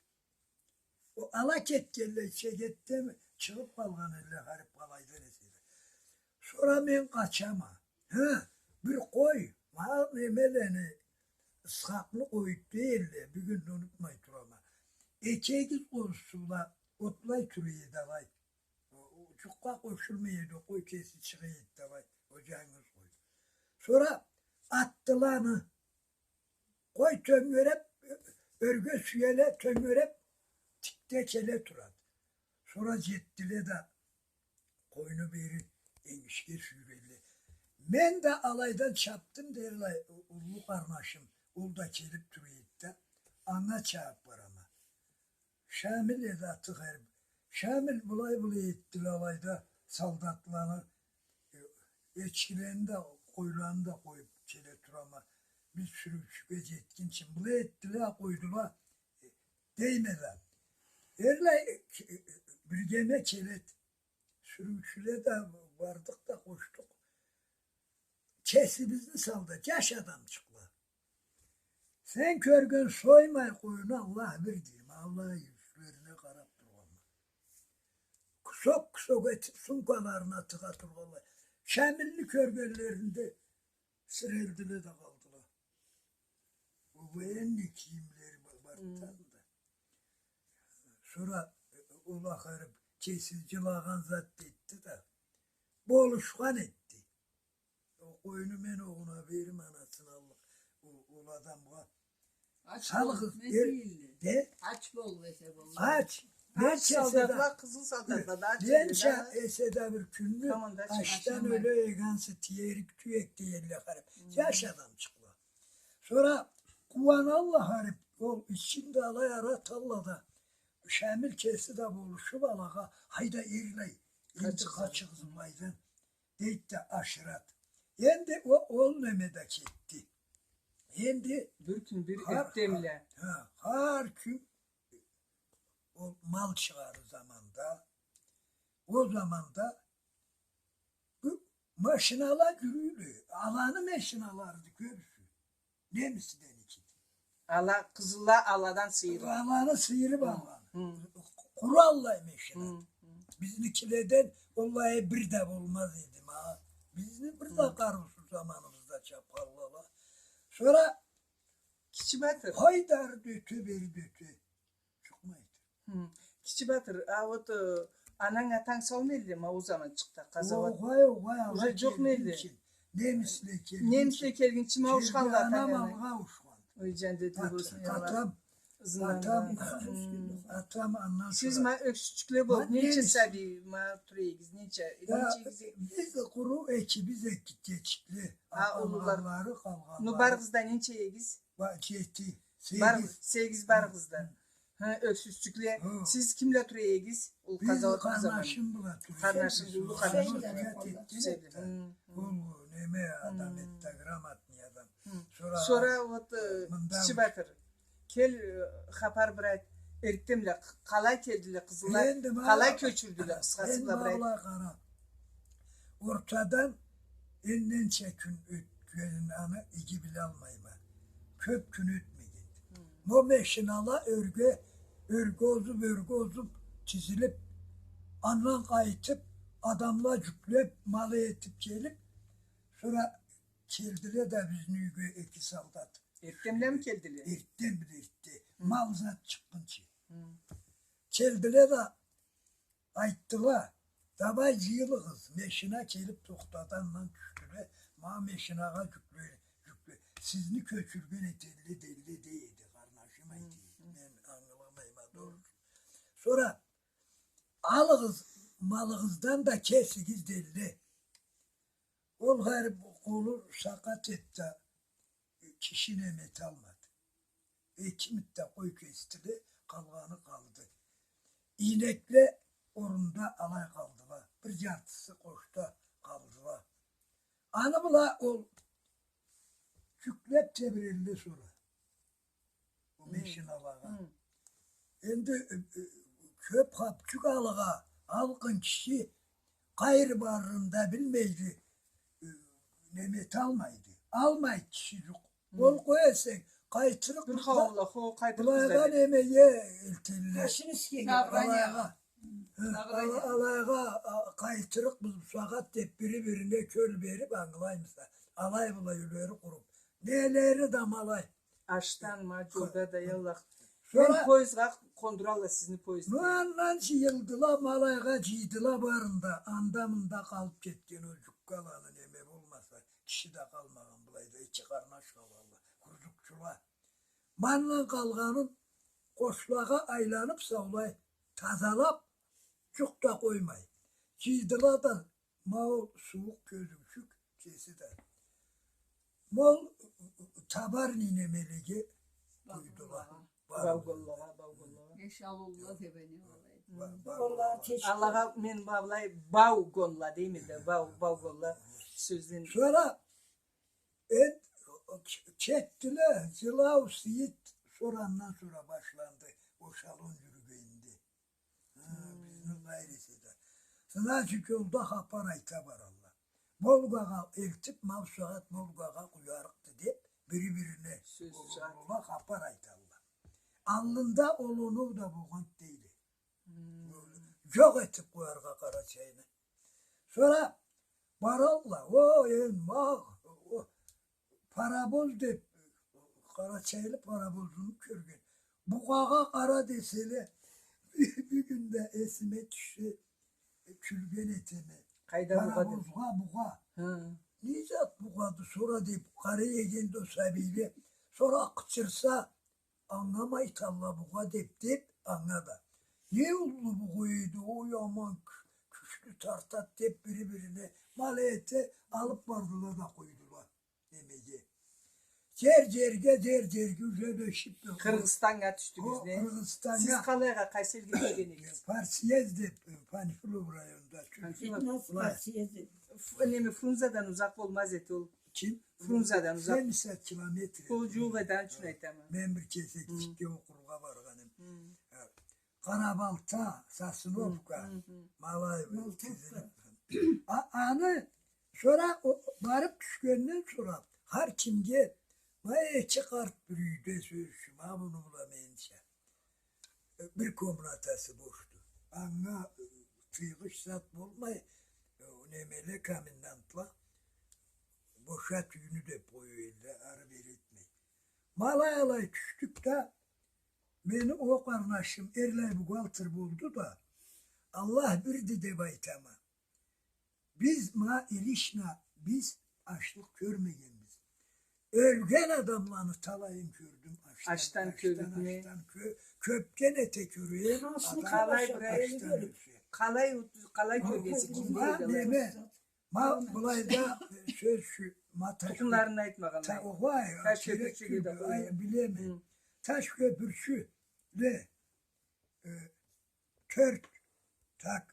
О ала кетгенле, чегетден чыгъыб къалгъан эдиле, харип къалайдан эсе да. Сора мен къачама. Хы, бир къой, ма немелени, Исхакъны къою дейдиле, бюгюн да унутмай турама. Эки эгиз къозусу бла отлай тура эди алай. Джукъгъа къошулмай эди, о къой кеси чыгъа эди алай, о джангыз къой. Сора атдыла аны. Къой тёнгереб, ёрге сюеле, тёнгереб, тикде келе турады. Сора джетдиле да, къойну бери энгишге сюйгенле. Мен да алайдан чапдым, дерлай, у-, уллу къарнашым, ол да келиб тура эди да, анга чабыб барама. Шамил эди аты, харип. Шамил, былай-былай этдиле алайда, солдатланы, э, эчкилени да, къойланы да къоюб келе турама. Биз сюрюучюге джетгинчи, былай этдиле, къойдула, э, дейме да. Эрлай, э, э, биргеме келеди. Сюрюучюле да бардыкъ да къошдукъ. Кесибизни салды, джаш адамчыкъла. Сен кёрген соймай къоюну Аллах бир, дейме. Аллах ючлерине къараб тургъанма. Кусок-кусок этиб сумкаларына тыгъа тургъанла. Шамилни кёргенлеринде сирелдиле да къалдыла. Ол военный кийимлери ба-, барды да. Сора, э, ол ахыры кеси джылагъан зат этди да, болушхан этди. Ол къоюну мен огъуна берим, анасына аллыкъ, ол, ол адамгъа. Ач болуп не дейилле? Ач болуп эсе болур. Ач. Ненча эсе да, къызыл солдатла да ач. Ненча эсе да бир кюнню ачдан ёле эген эсе, тиерик тюек дейилле харип. Джаш адамчыкъла. Сора къууаналла харип, ол ичинде алай ара аталла да, Шамил кеси да болушуп алагъа, хайда, эрлай, энди къачыгъыз былайдан, дейт да ашырат. Энди о-, ол неме да кетди. Энди бир кюн бир эртденбла. Хар кюн ол мал чыгъары заманда, ол заманда бу машинала джюрюйле, аланы машиналарыды кёбюсю. Немисденики. Ала, къызылла аладан сыйырып. Аланы сыйырып алгъан. Къураллай машина. Бизникиледен, оллахи, бир да болмаз эди ма. Бизни бир да къарыусуз заманыбызда чапханла. Сора Кичи Батыр. Хайдары да ёте, бери да ёте. Чыкъмайды. Кичи Батыр, а вот, э, ананг, атанг сауму эдиле ма ол заманчыкъда, къазауат? Огъай, огъай, уже джокъму эдиле? Немисле келгинчи. Немисле келгинчи ма ауушханла атанг, ананг? Алгъа ауушхан. Ой, джандетли болсун, я Аллах. Атам, атам, атам андан сора. Сиз ма ёксюзчюкле болуп, ненча сабий ма тура эдигиз, ненча, ненча эдигиз? Биз къуру экибиз эдик, гитчекле. А, уллулары, къалгъанлары. Ну, барыгъыз да ненча эдигиз? Ба-, джети, сегиз. Сегиз барыгъыз да. Хы, ёксюзчюкле. Сиз кимле тура эдигиз? Ол къазауат заманы. Биз къарнашым бла тура эдик. Къарнашым, уллу къарнашым. Ол неме адам эди да, грамотный адам. Сора вот, э, Кичи Батыр, кел, э, хапар бир айт, эртденбла къалай келдиле къызылла, къалай кёчюрдюле, къысхасы бла бир айт. Энди ма былай къара. Ортадан энди ненча кюн ётгенин аны иги билалмайма. Кёп кюн ётмегенди. Ма машинала ёрге, ёрге озуп, ёрге озуп, тизилип, андан къайтып, адамла джюклеп, малы этип келип, сора келдиле да бизни юйге эки солдат. Эртденблеми келдиле? Эртденбла, эртде. Мал зат чыкъгъынчы. Келдиле да айтдыла: «Давай, джыйылыгъыз». Машина келип тохтады, андан тюшдюле. Ма машинагъа джюкле, джюкле. Сизни кёчюрген этелле, делле, дей эди, къарнашым айта эди. Мен ангыламайма, дорусу. Сора: «Алыгъыз, малыгъыздан да кесигиз», делле. Ол харип къолу сакъат эди да, киши неме эталмады. Эки митта къой кесдиле, къалгъаны къалды. Ийнекле орунда алай къалдыла. Бир джартысы къошда къалдыла. Аны бла ол джюклеп тебирелле сора. Бу машиналагъа. Энди, э, э, кёп хапчюк алыгъа, алкъын киши къайры барырын да билмейди, э, неме эталмайды. Алмайды киши джукъ. Ол къоя эсенг, къайтырыкъ бир хаула, хо, къайтырыкъ былайгъа немеге элтелле. Алайгъа, алайгъа, а, къайтырыкъбыз бусагъат деп бири-бирине кёл берип, ангылаймыса. Алай бла юйлери къуруп. Нелери да ма алай. Ашдан ма, джолда да, я Аллах. Сора мен поездгъа къондуралла сизни поездгъа. Андан джыйылдыла, ма алайгъа джыйдыла барын да, анда-мында къалып кетген ол джуккаланы неме болмаса, киши да къалмагъан былайда, эки къарнаш къалалла, курзукчула. Ма андан къалгъанын къошлагъа айланып саулай, тазалап, джукъ да къоймай. Джыйдыла да, ма ол сууукъ кёзюучюк кеси да. Мол табарни немелеге къуйдула. Бауголлагъа, бауголлагъа. Эшалулла тебени алай. Аллагъа мен былай бауголла дейме да, бау, бауголла сёзден. Сора энд, четдиле, джылау-сыйыт, сора андан сора башланды, ошалон джюрюгенди. Бизни къайрысы да. Значит, джолда хапар айта баралла. Молгагъа элтип, ма бусагъат Молгагъа къуярыкъды деп, бири-бирине сёз, хапар айталла. Аллында ол оноу да болгъан дейле. Джокъ этип къояргъа Къарачайны. Сора баралла, о, эм, ма, о, парабоз деп, къарачайлы парабозну кёрген. Бугъагъа къара деселе, бюгюн да эсиме тюшсе, кюлген этеме. Къайда бугъа деп? Парабозгъа бугъа. Не зат бугъады сора деп, къара эген да сабийле. Сора къычырса, анга ма айталла бугъа деп, деп, анга да. Не уллу бугъа эди, ой, аман, кю-, кючлю тартад деп, бири-бирине ма алай эте, алып бардыла да къойдула немеге. Джер-джерге, джер-джерге уже да ишип да. Къыргъызстаннга тюшдюгюз, не? Къыргъызстаннга. Сиз къалайгъа, къайсы элге тюшген эдигиз? Парсъезд деп, Панфилов районунда. Панфилов. Неме, Фрунзеден узакъ болмаз эди ол. Ким? Фрунзеден узакъ. Семьдесят километр. Ол джууукъ эди, аны ючюн айтама. Мен бир кесек кичикге окъургъа баргъаным. Къарабалта, Сосновка, Малаево, Кизилюрт. А, аны сора барып тюшгенден сора хар кимге, ма эки къарт бир юйде, сёз ючюн, ма муну бла менича. Бир комнатасы бошду. Анга тыйгъыч зат болмай, немеле, комендантла бошат юйню деп къоя элле, ары-бери этмей. Ма алай-алай тюшдюк да, мени о къарнашым эрлай бухгалтер болду да, Аллах бирди деп айтама. Биз ма лично, биз ачлыкъ кёрмегенбиз. Ёлген адамланы талайын кёрдюм ачдан, ачдан, кёбюкню. Кёпден эте кёрейим, къалай, къалай кёргенсиз, ким кёрген? Ма былайда, сёз ючюн, ма таш кёпюрчю, тукъумларын айтмагъанлай. Таш кёпюрчю да, билеме. Таш кёпюрчюле, тёрт, так,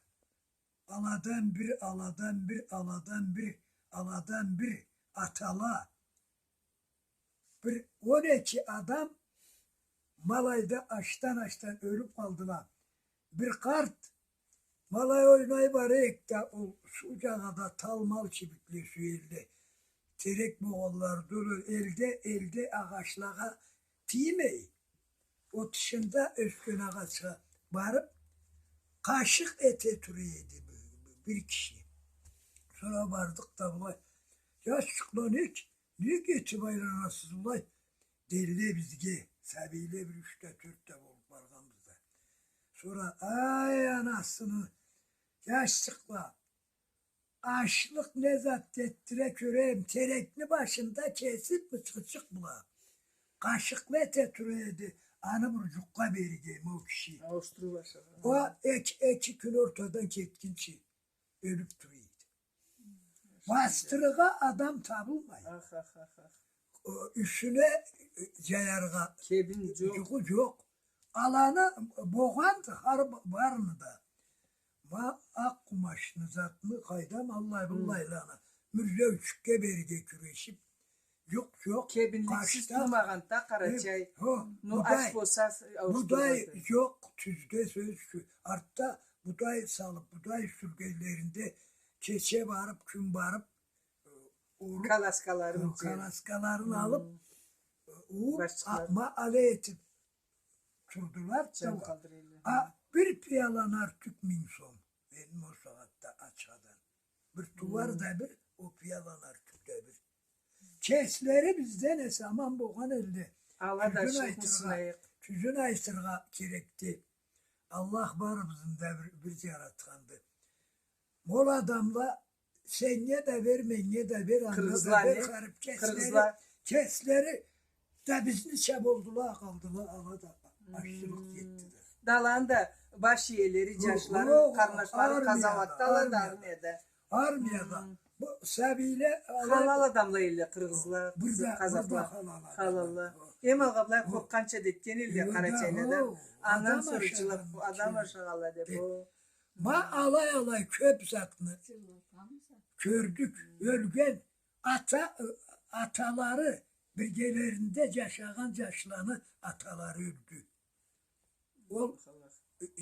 аладан бир, аладан бир, аладан бир, аладан бир атала. Бир он эки адам ма алайда ачдан-ачдан ёлюп къалдыла. Бир къарт ма алай ойнай бара эди да, ол суу джагъада тал-мал чибикле сюелле. Терек богъанлары да ол элде, элде агъачлагъа тиймей, ол тышында ёсген агъачха барып, къашыкъ эте тура эди бир киши. Сора бардыкъ да былай: «Джашчыкъла, нек, нек этип айланасыз былай?» — дейле бизге, сабийле бир юч да, тёрт да болуп баргъанбыз да. Сора: «Ай, анасыны, джашчыкъла, ачлыкъ не зат этдире кёрейим, терекни башында кесип, бычхычыкъ бла къашыкъла эте тура эди, аны бир джукъгъа бергенме ол киши. Ауушдуруп ашагъан. Ол эки, эки кюн ортадан кетгинчи ёлюп тура эди». Бастырыргъа адам табылмай. Ах, ах, ах, ах. Юсюне джаяргъа кебин джокъ. Джугъу джокъ. Аланы богъанды, хар б-, барыны да. Ма акъ къумачны, затны, къайдам, аллай-быллайланы. Мюрзеучюкге берирге кюрешип, джукъ, джокъ. Кебинликсиз турмагъанды да Къарачай. Ну, ач болса, будай джокъ тюзде, сёз ючюн. Артда будай салып, будай сюргенлеринде кече барып, кюн барып, уруп, каласкаларын, каласкаларын алып, ууп, ма алай этип турдула да. А бир пияла нартюх минг сом. Энди ол сагъатда ачхадан. Бир тууар да бир, ол пияла нартюх да бир. Кеслери бизден эсе аман болгъан элле. Ала да тюзюн айтыргъа, тюзюн айтыргъа керекди. Аллах барыбызны да бир, бир джаратханды. Ол адамла сеннге да бер, меннге да бер, анга да бер, харип кеслери, кеслери да бизнича болдула, къалдыла, ала да ачлыкъ кетди да. Да аланы да баш иелери, джашлары, къарнашлары къазауатдыла да армияда. Армияда. Бу сабийле алай... Халал адамла элле къыргъызла, бир да, бир да къазахла. Халал адамла. Халалла. Эм алгъа былай къоркъгъанча да этген элле къарачайлада. Андан сора джылап, адам ашагъанла деп. Ма алай-алай кёп затны кёрдюк. Ёлген ата, аталары, биргелеринде джашагъан джашланы аталары ёлдю. Ол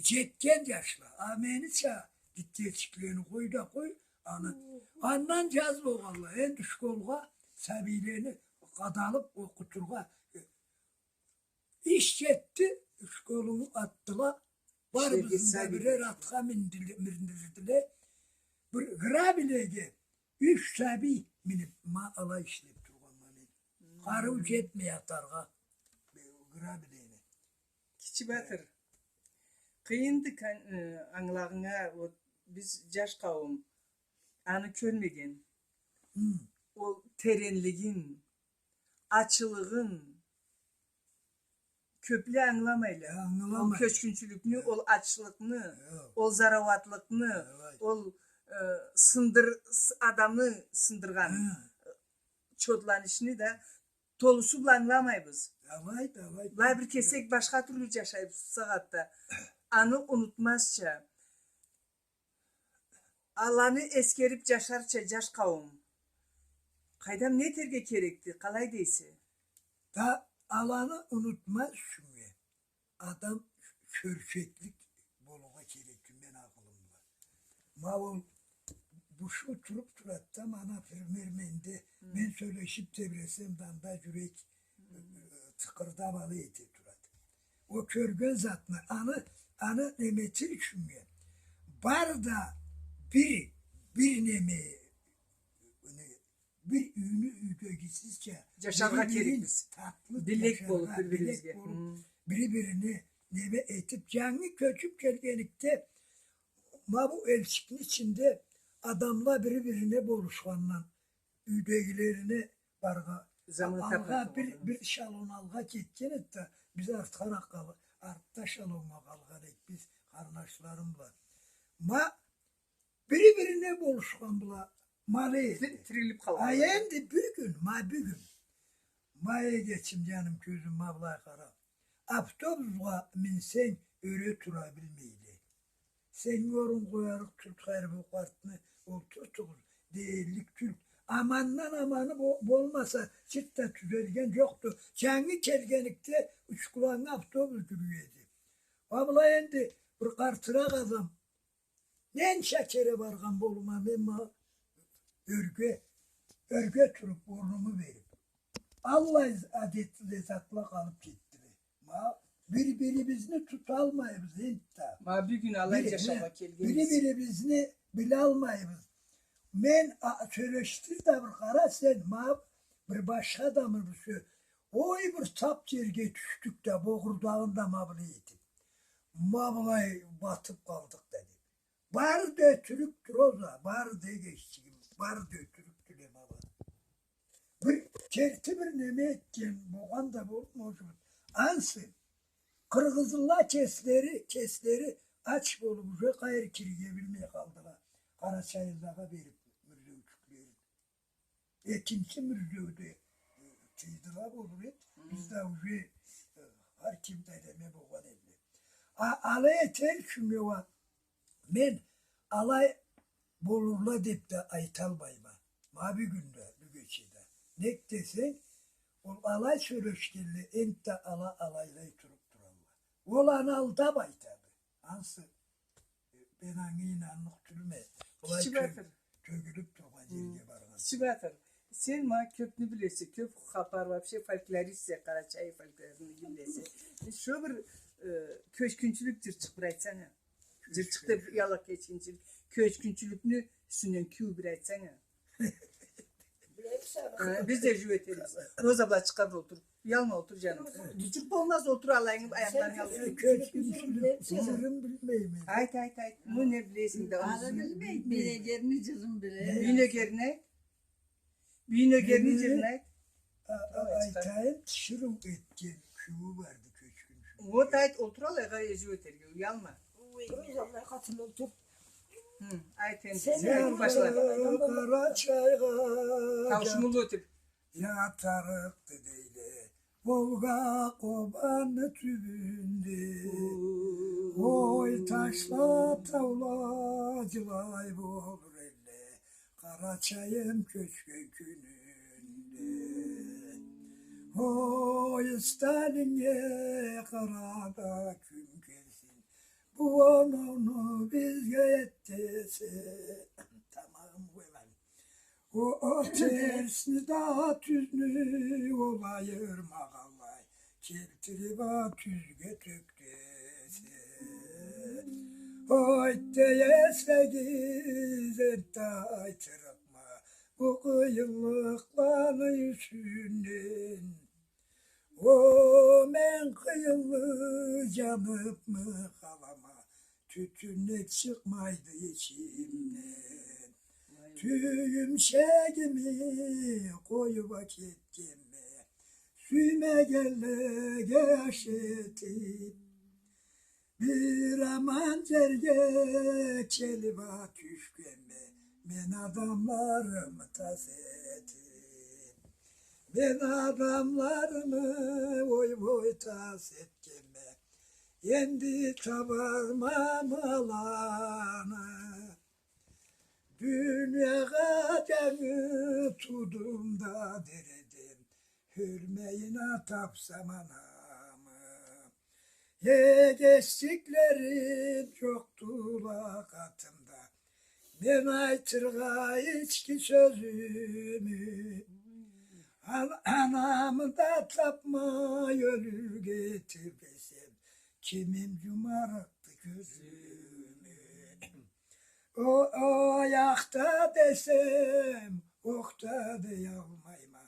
джетген джашла. А менича, гитчечиклени къой да къой, аны. Андан джаз болгъанла, энди школгъа сабийлени къадалып окъутургъа, э, иш джетди, школну атдыла. Барыбызны да бирер атха миндиле-, миндирдиле. Бир грабилеге юч сабий минип, ма алай ишлеп тургъанма мен. Къарыу джетмей атаргъа грабилени. Кичи Батыр, къыйынды кан-, э, ангылагъынга, вот, биз джаш къауум, аны кёрмеген. Ол теренлигин, ачылыгъын кёпле ангыламайла. Ангыламай. Ол кёчгюнчюлюкню, ол ачлыкъны, ол зарауатлыкъны, ол, э, сындыр-, с-, адамны сындыргъан, э, чодланышны да толусу бла ангыламайбыз. Былай бир кесек башха тюрлю джашайбыз бусагъатда. Аны унутмазча, аланы эсгерип джашарча джаш къауум, къайдам, не этерге керекди, къалай дейсе? Да аланы унутмаз ючюннге адам кёрчеклик болургъа керекди, мен акъылым бла. Ма ол бушуу туруп турады да, мана, пример менде, мен сёлешип тебресем да, анда джюрек, э, тыкъырдап алай эте турады. Ол кёрген затны, аны, аны неме этер ючюннге, бары да бир, бир неме, не, бир юйню юйдегисизча джашаргъа керекбиз. Бир-бирин татлы джашаргъа, билек болуп, бир-бирине неме этип, джангы кёчюп келгенликде, ма бу элчикни ичинде адамла бир-бирине болушхандан, юйдегилерине баргъа, алгъа бир, бир эшелон алгъа кетген эди да, биз артхаракъ къал-, артда эшелоннга къалгъан эдик биз къарнашларым бла. Ма бири-бирине болушхан бла, ма алай эди. Тирилип къалгъан. А энди бюгюн, ма бюгюн, ма эгечим, джаным, кёзюм, ма былай къара. Автобусха минсенг, ёре тура билмейле. Сеннге орун къоярыкъ тюлдю, хайыр, бу къартны олтуртугъуз деяллык тюлдю. Амандан аманы бо-, болмаса, чырт да тюзелген джокъду. Джангы келгенликде Учкуланнга автобус джюрюй эди. Ма былай энди бир къартыракъ адам, ненча кере баргъан болурма мен ма ёрге, ёрге туруп, орнуму берип. Аллай адетле затла къалып кетдиле. Ма бир-бирибизни туталмайбыз энтда. Ма бюгюн алай джашаугъа келгенбиз. Бири-бирибизни билалмайбыз. Мен, а, сёлешдир да бир къара сен, ма бир башха адамы бир сё-, ой, бир тап джерге тюшдюк да, богъурдагъын да ма былай этип, ма былай батып къалдыкъ да, деп. Бары да ётюрюкдюр ол да, бары да, эгечигим, бары да ётюрюкдюле, ма былай. Бир керти бир неме этген, болгъан да болуп, может быть. Ансы, къыргъызла кеслери, кеслери ач болуп, уже къайры кирге билмей къалдыла. Къарачайлылагъа берип, мюрзеучюклерин. Экинчи мюрзеуде, э, тыйдыла болур эд. Биз да уже, э, хар ким да неме болгъан эдиле. А, алай этер ючюн уа, мен алай болурла деп да айталмайма. Ма бюгюн да, бюгече да. Нек десенг, ол алай сёлешгенле, энтда ала алайлай туруп туралла. Ол аны алдап айтады. Ансы, э, мен анга ийнанныкъ тюлме. Былай тё-, тёгюлюп тургъан джерге баргъан. Кичи Батыр, сен ма кёпню билесе, кёп хапар, вообще фольклористсе, къарачай фольклорун билесе. Шо бир, э, кёчгюнчюлюк джырчыкъ бир айтсанг а. Джырчыкъ деп, яллай кёчгюнчюлюк. Кёчгюнчюлюкню юсюнден кюй бир айтсанг а. Э, биз да джюрютербиз. Роза бла чыгъар да олтур. Уялма, олтур, джаным. Джучукъ болмаз, олтур, алайынгы аякъларынгы алып. Кёчгюнчюлюк, джырын билмейме. Айт, айт, айт. Ну, не билесинг да. Аны билмейме. Бийнёгерни джырын билеме. Бийнёгерни айт. Бийнёгерни джырын айт. А, а, айтайым, тиширыу этген кюю барды кёчгюнчюлюк. Вот айт, олтур алайгъа, джюрютерге, уялма. Ой, уялмай, къатын олтур. Хы, айт энди, сен айтып башла. Къарачайгъа таушумулу этип. Ятарыкъды дейле Волга Къобанны тюбюнде. Ой, ташла, таула, жылай болур элле Къарачайым кёчген кюнюнде. Ой, Сталинге къара да кюн келсин, бу оноуну бизге эт десе. Тамагъым къоймай. О, о терсни да тюзню ол айырмагъанлай, келтирип а тюзге тёк десе. Ой, дей эсегиз, энтда айтырыкъма бу къыйынлыкъланы юсюнден. О, мен къыйынлы жаныпмы къалама, тютюн нек чыкъмайды ичимден. Тюйюмшегими къоюп а кетгенме, сюймегенлеге аш этип. Бир аман жерге келип а тюшгенме, мен адамларымы тас этип. Мен адамларымы, ой-ой, тас этгенме, энди табармамы аланы? Дуниягъа жангы туудум да дереден, ёлмейин а тапсам анамы. Эгечиклерим жокъдула къатымда, мен айтыргъа ички сёзюмю. Ан-, анамы да тапмай ёлюрге тебресем, кимим жумарыкъды кёзюмю? О, о, ах да десем, ох да деялмайма.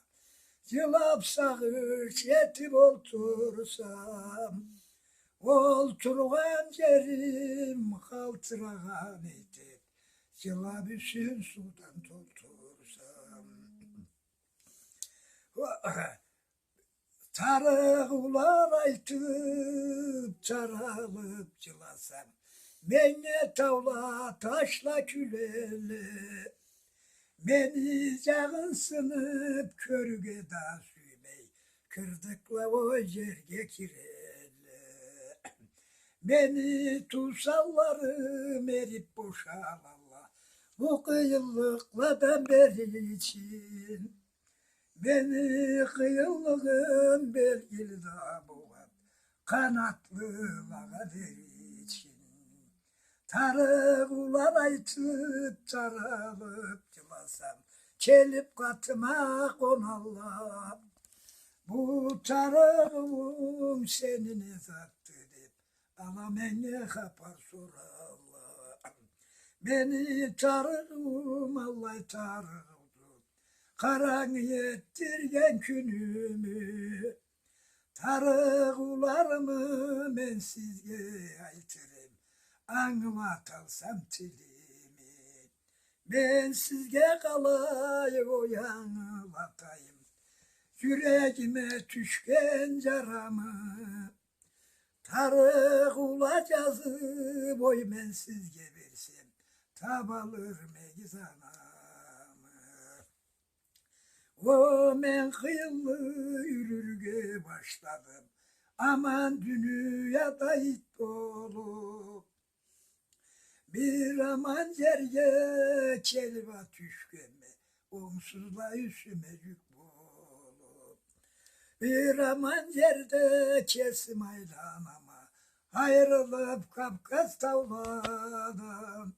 Жылап сагъыш этип олтурсам, олтургъан жерим къалтырагъан этип, жылап юсюн суудан толтурсам. Тарыгъыулар айтып, таралып жыласам, меннге таула, ташла кюлелле. Мени жагъынсынып кёрюрге да сюймей, кырдыкла ол жерге кирелле. Мени туусанларым эрип бошалалла бу къыйынлыкъладан бери ичин. Мени къыйынлыгъым белгили да болады къанатлылагъа дери ичин. Тарыгъыулар айтып, таралып жыласам, келип къатыма къоналла. Бу тарыгъыуунг сени не затды деп, ала меннге хапар соралла. Мени тарыгъыуум аллай тарыгъыуду, къарангы этдирген кюнюмю. Тарыгъыуларымы мен сизге айтырым, ангылаталсам тилими. Мен сизге къалай ой ангылатайым жюрегиме тюшген жарамы. Тарыгъыула жазып ой мен сизге берсем, табалырмыгъыз анамы? О, мен къыйынлы юрюрге башладым аман дунияда ит болуп. Бир аман жерге келип а тюшгенме, онгсузла юсюме жюк болуп. Бир аман жерде кесим айланама, айырылып Кавказ тауладан.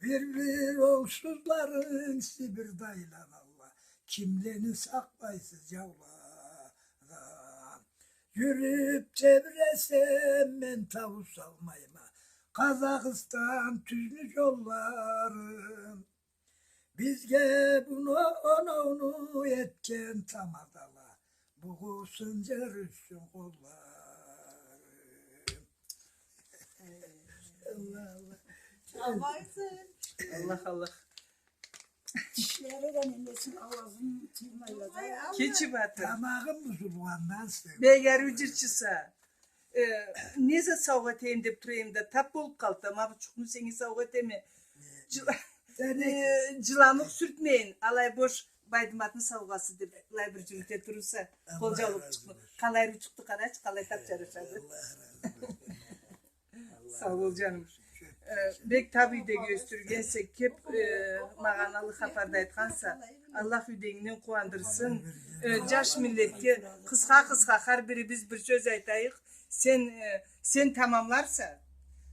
Бир-бир онгсузларынг Сибирде айланалла, кимлени сакълайсыз жауладан? Юрюп тебресем, мен таусалмайма Къазахстан тюзню жолларын. Бизге бу оноуну этген тамадала бугъу сынжыр юсюн къоллары. Аллах, Аллах. Аллах, Аллах. Тишлери да немесин, ауазын тыймайла да. Кечип атыр. Тамагъым бузулгъандан сора. Бек ариу жырчыса. Э, не зат саугъа этейим деп тура эдим да, тап болуп къалды да, ма бу чукъну сеннге саугъа этеме. Э, джыламукъ сюртмейин, алай бош Байдыматны саугъасы деб, былай бир джюрюте турурса, къол джаулукъчукъну. Къалай ручукъду, къарачы, къалай таб джарашады. Сау бол, джаным. Э, бек таб юйдеги ёсдюргенсе, кёб, э, магъаналы хапар да айтханса, Аллах юйдегингден къууандырсын. Э, джаш миллетге къысха-къысха хар бирибиз бир сёз айтайыкъ. Сен, э, сен тамамларса,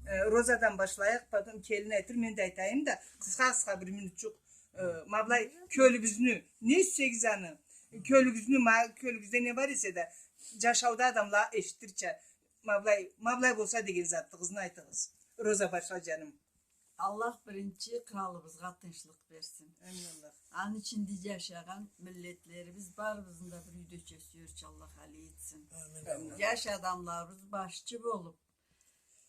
э, Розадан башлайыкъ, потом келин айтыр, мен да айтайым да, къысха-къысха бир минутчукъ, э, ма былай кёлюбюзню, не сюйсегиз аны, кёлюгюзню, ма кёлюгюзде не бар эсе да, джашауда адамла эшитирча, ма былай, ма былай болса деген затыгъызны айтыгъыз. Роза, башла, джаным. Аллах биринчи къралыбызгъа тынчлыкъ берсин. Амин Аллах. Аны ичинде джашагъан миллетлерибиз барыбызны да бир юйдеча сюерча Аллах алай этсин. Амин Аллах. Джаш адамларыбыз башчы болуб,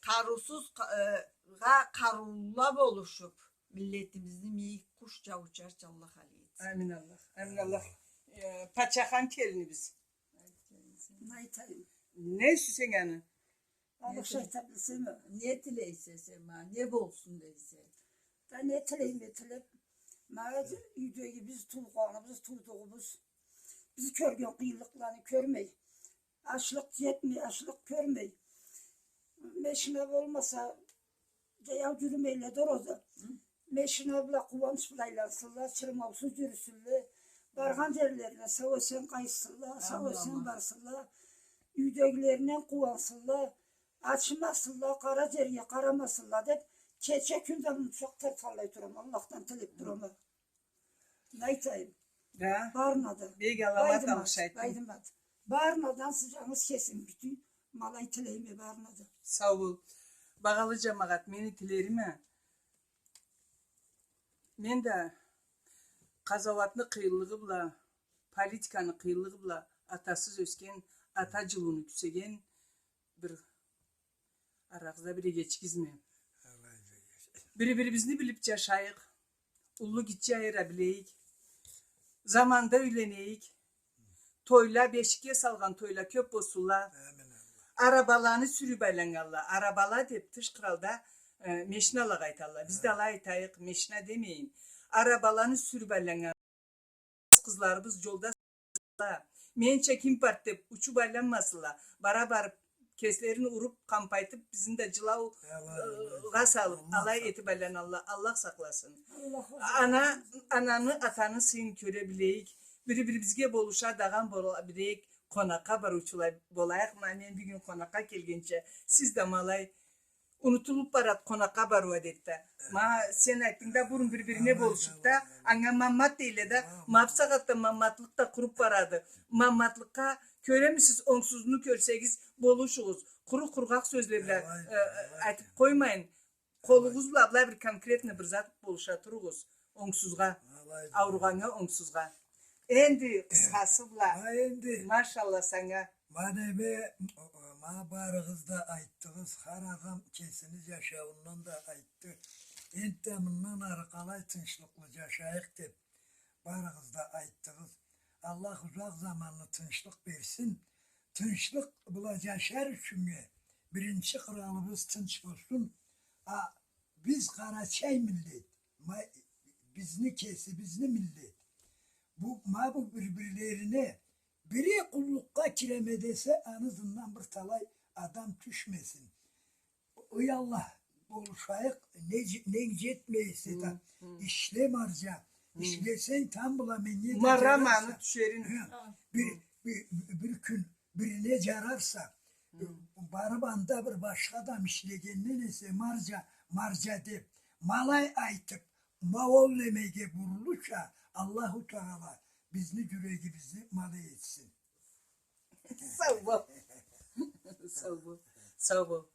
къарыусуз къа-, э, гъа къарыулула болушуб, миллетибизни мийик къушча учарча Аллах алай этсин. Амин Аллах. Амин Аллах. Э, Патчахан келинибиз. Не айтайым? Не сюйсенг аны. Алай айтаб десем, не тилейсе сен ма, не болсун дейсе? Да не тилейме, тилеб, ма юйдегибиз, туугъаныбыз, туудугъубуз. Биз кёрген къыйынлыкъланы кёрмей, ачлыкъ джетмей, ачлыкъ кёрмей. Машина болмаса, джаяу джюрюмейле да Роза. Машина бла, къууанч бла айлансынла, чырмаусуз джюрюсюнле. Баргъан джерлерине сау-эсен къайтсынла, сау-эсен барсынла. Юйдегилеринден къууансынла, ачымасынла, къара джерге къарамасынла деб, кече-кюн да мунчакъ тартханлай турама, Аллахдан тилеб турама. Не айтайым? Да. Барына да. Бек аламат алгъыш айтдым. Байдымат. Барына да сиз джангыз кесим бютеу ма алай тилейме барына да. Сау бол. Багъалы джамагъат, мени тилериме, мен да къазауатны къыйынлыгъы бла, политиканы къыйынлыгъы бла атасыз ёсген, ата джылыуну кюсеген бир Арагъызда бир эгечигизме? Бири-бирибизни билиб джашайыкъ. Уллу-гитче айыра билейик. Заманда юйленейик. Тойла, бешикге салгъан тойла кёб болсунла. Амин Аллах. Арабаланы сюрюб айланнганла. Арабала деб тыш къралда, э, машиналагъа айталла. Биз да алай айтайыкъ, машина демейин. Арабаланы сюрюб айланнганла. Къызларыбыз джолда, менча ким барды деб учуб айланмасынла. Бара барыб кеслерин уруб, къампайтыб, бизни да джылаугъа салыб, алай этиб айланалла. Аллах сакъласын. Ана, ананы, атаны сыйын кёре билейик. Бири-бирибизге болуша, дагъан бола билейик. Къонакъгъа барыучула болайыкъ. Ма мен бюгюн къонакъгъа келгенча, сиз да ма алай Унутулуб барад къонакъгъа барыу, адетде. Ма сен айтдынг да, бурун бир-бирине болушуб да, анга Маммат дейле да, ма бусагъатда Мамматлыкъ да къуруб барады. Мамматлыкъгъа, кёремисиз, онгсузну кёрсегиз, болушугъуз. Къуру-къургъакъ сёзле бла, э, айтыб къоймайын. Къолугъуз бла былай бир конкретно бир зат болуша туругъуз. Онгсузгъа, ауругъаннга, онгсузгъа. Энди къысхасы бла. Ма энди. Машалла санга. Ма неме, ма барыгъыз да айтдыгъыз, хар адам кесини джашауундан да айтды. Энтда мындан ары къалай тынчлыкълы джашайыкъ деб, барыгъыз да айтдыгъыз. Аллах узакъ заманны тынчлыкъ берсин. Тынчлыкъ бла джашар ючюннге биринчи къралыбыз тынч болсун. А биз къарачай миллет, ма, бизни кесибизни миллет. Бу, ма бу бир-бирлерине бири къуллукъгъа киреме десе, аны ызындан бир талай адам тюшмесин. Ой Аллах, болушайыкъ, не дж-, ненг джетмей эсе да, ишле, марджа, ишлесенг, там была, меннге да джарарса. Бир, бир, бир кюн бирине джарарса, барыб анда бир башха адам ишлегенден эсе, марджа, марджа деб, ма алай айтыб, ма ол немеге бурулурча, Аллаху Тагъала бизни джюрегибизни ма алай этсин. Сау бол. Сау бол. Сау бол.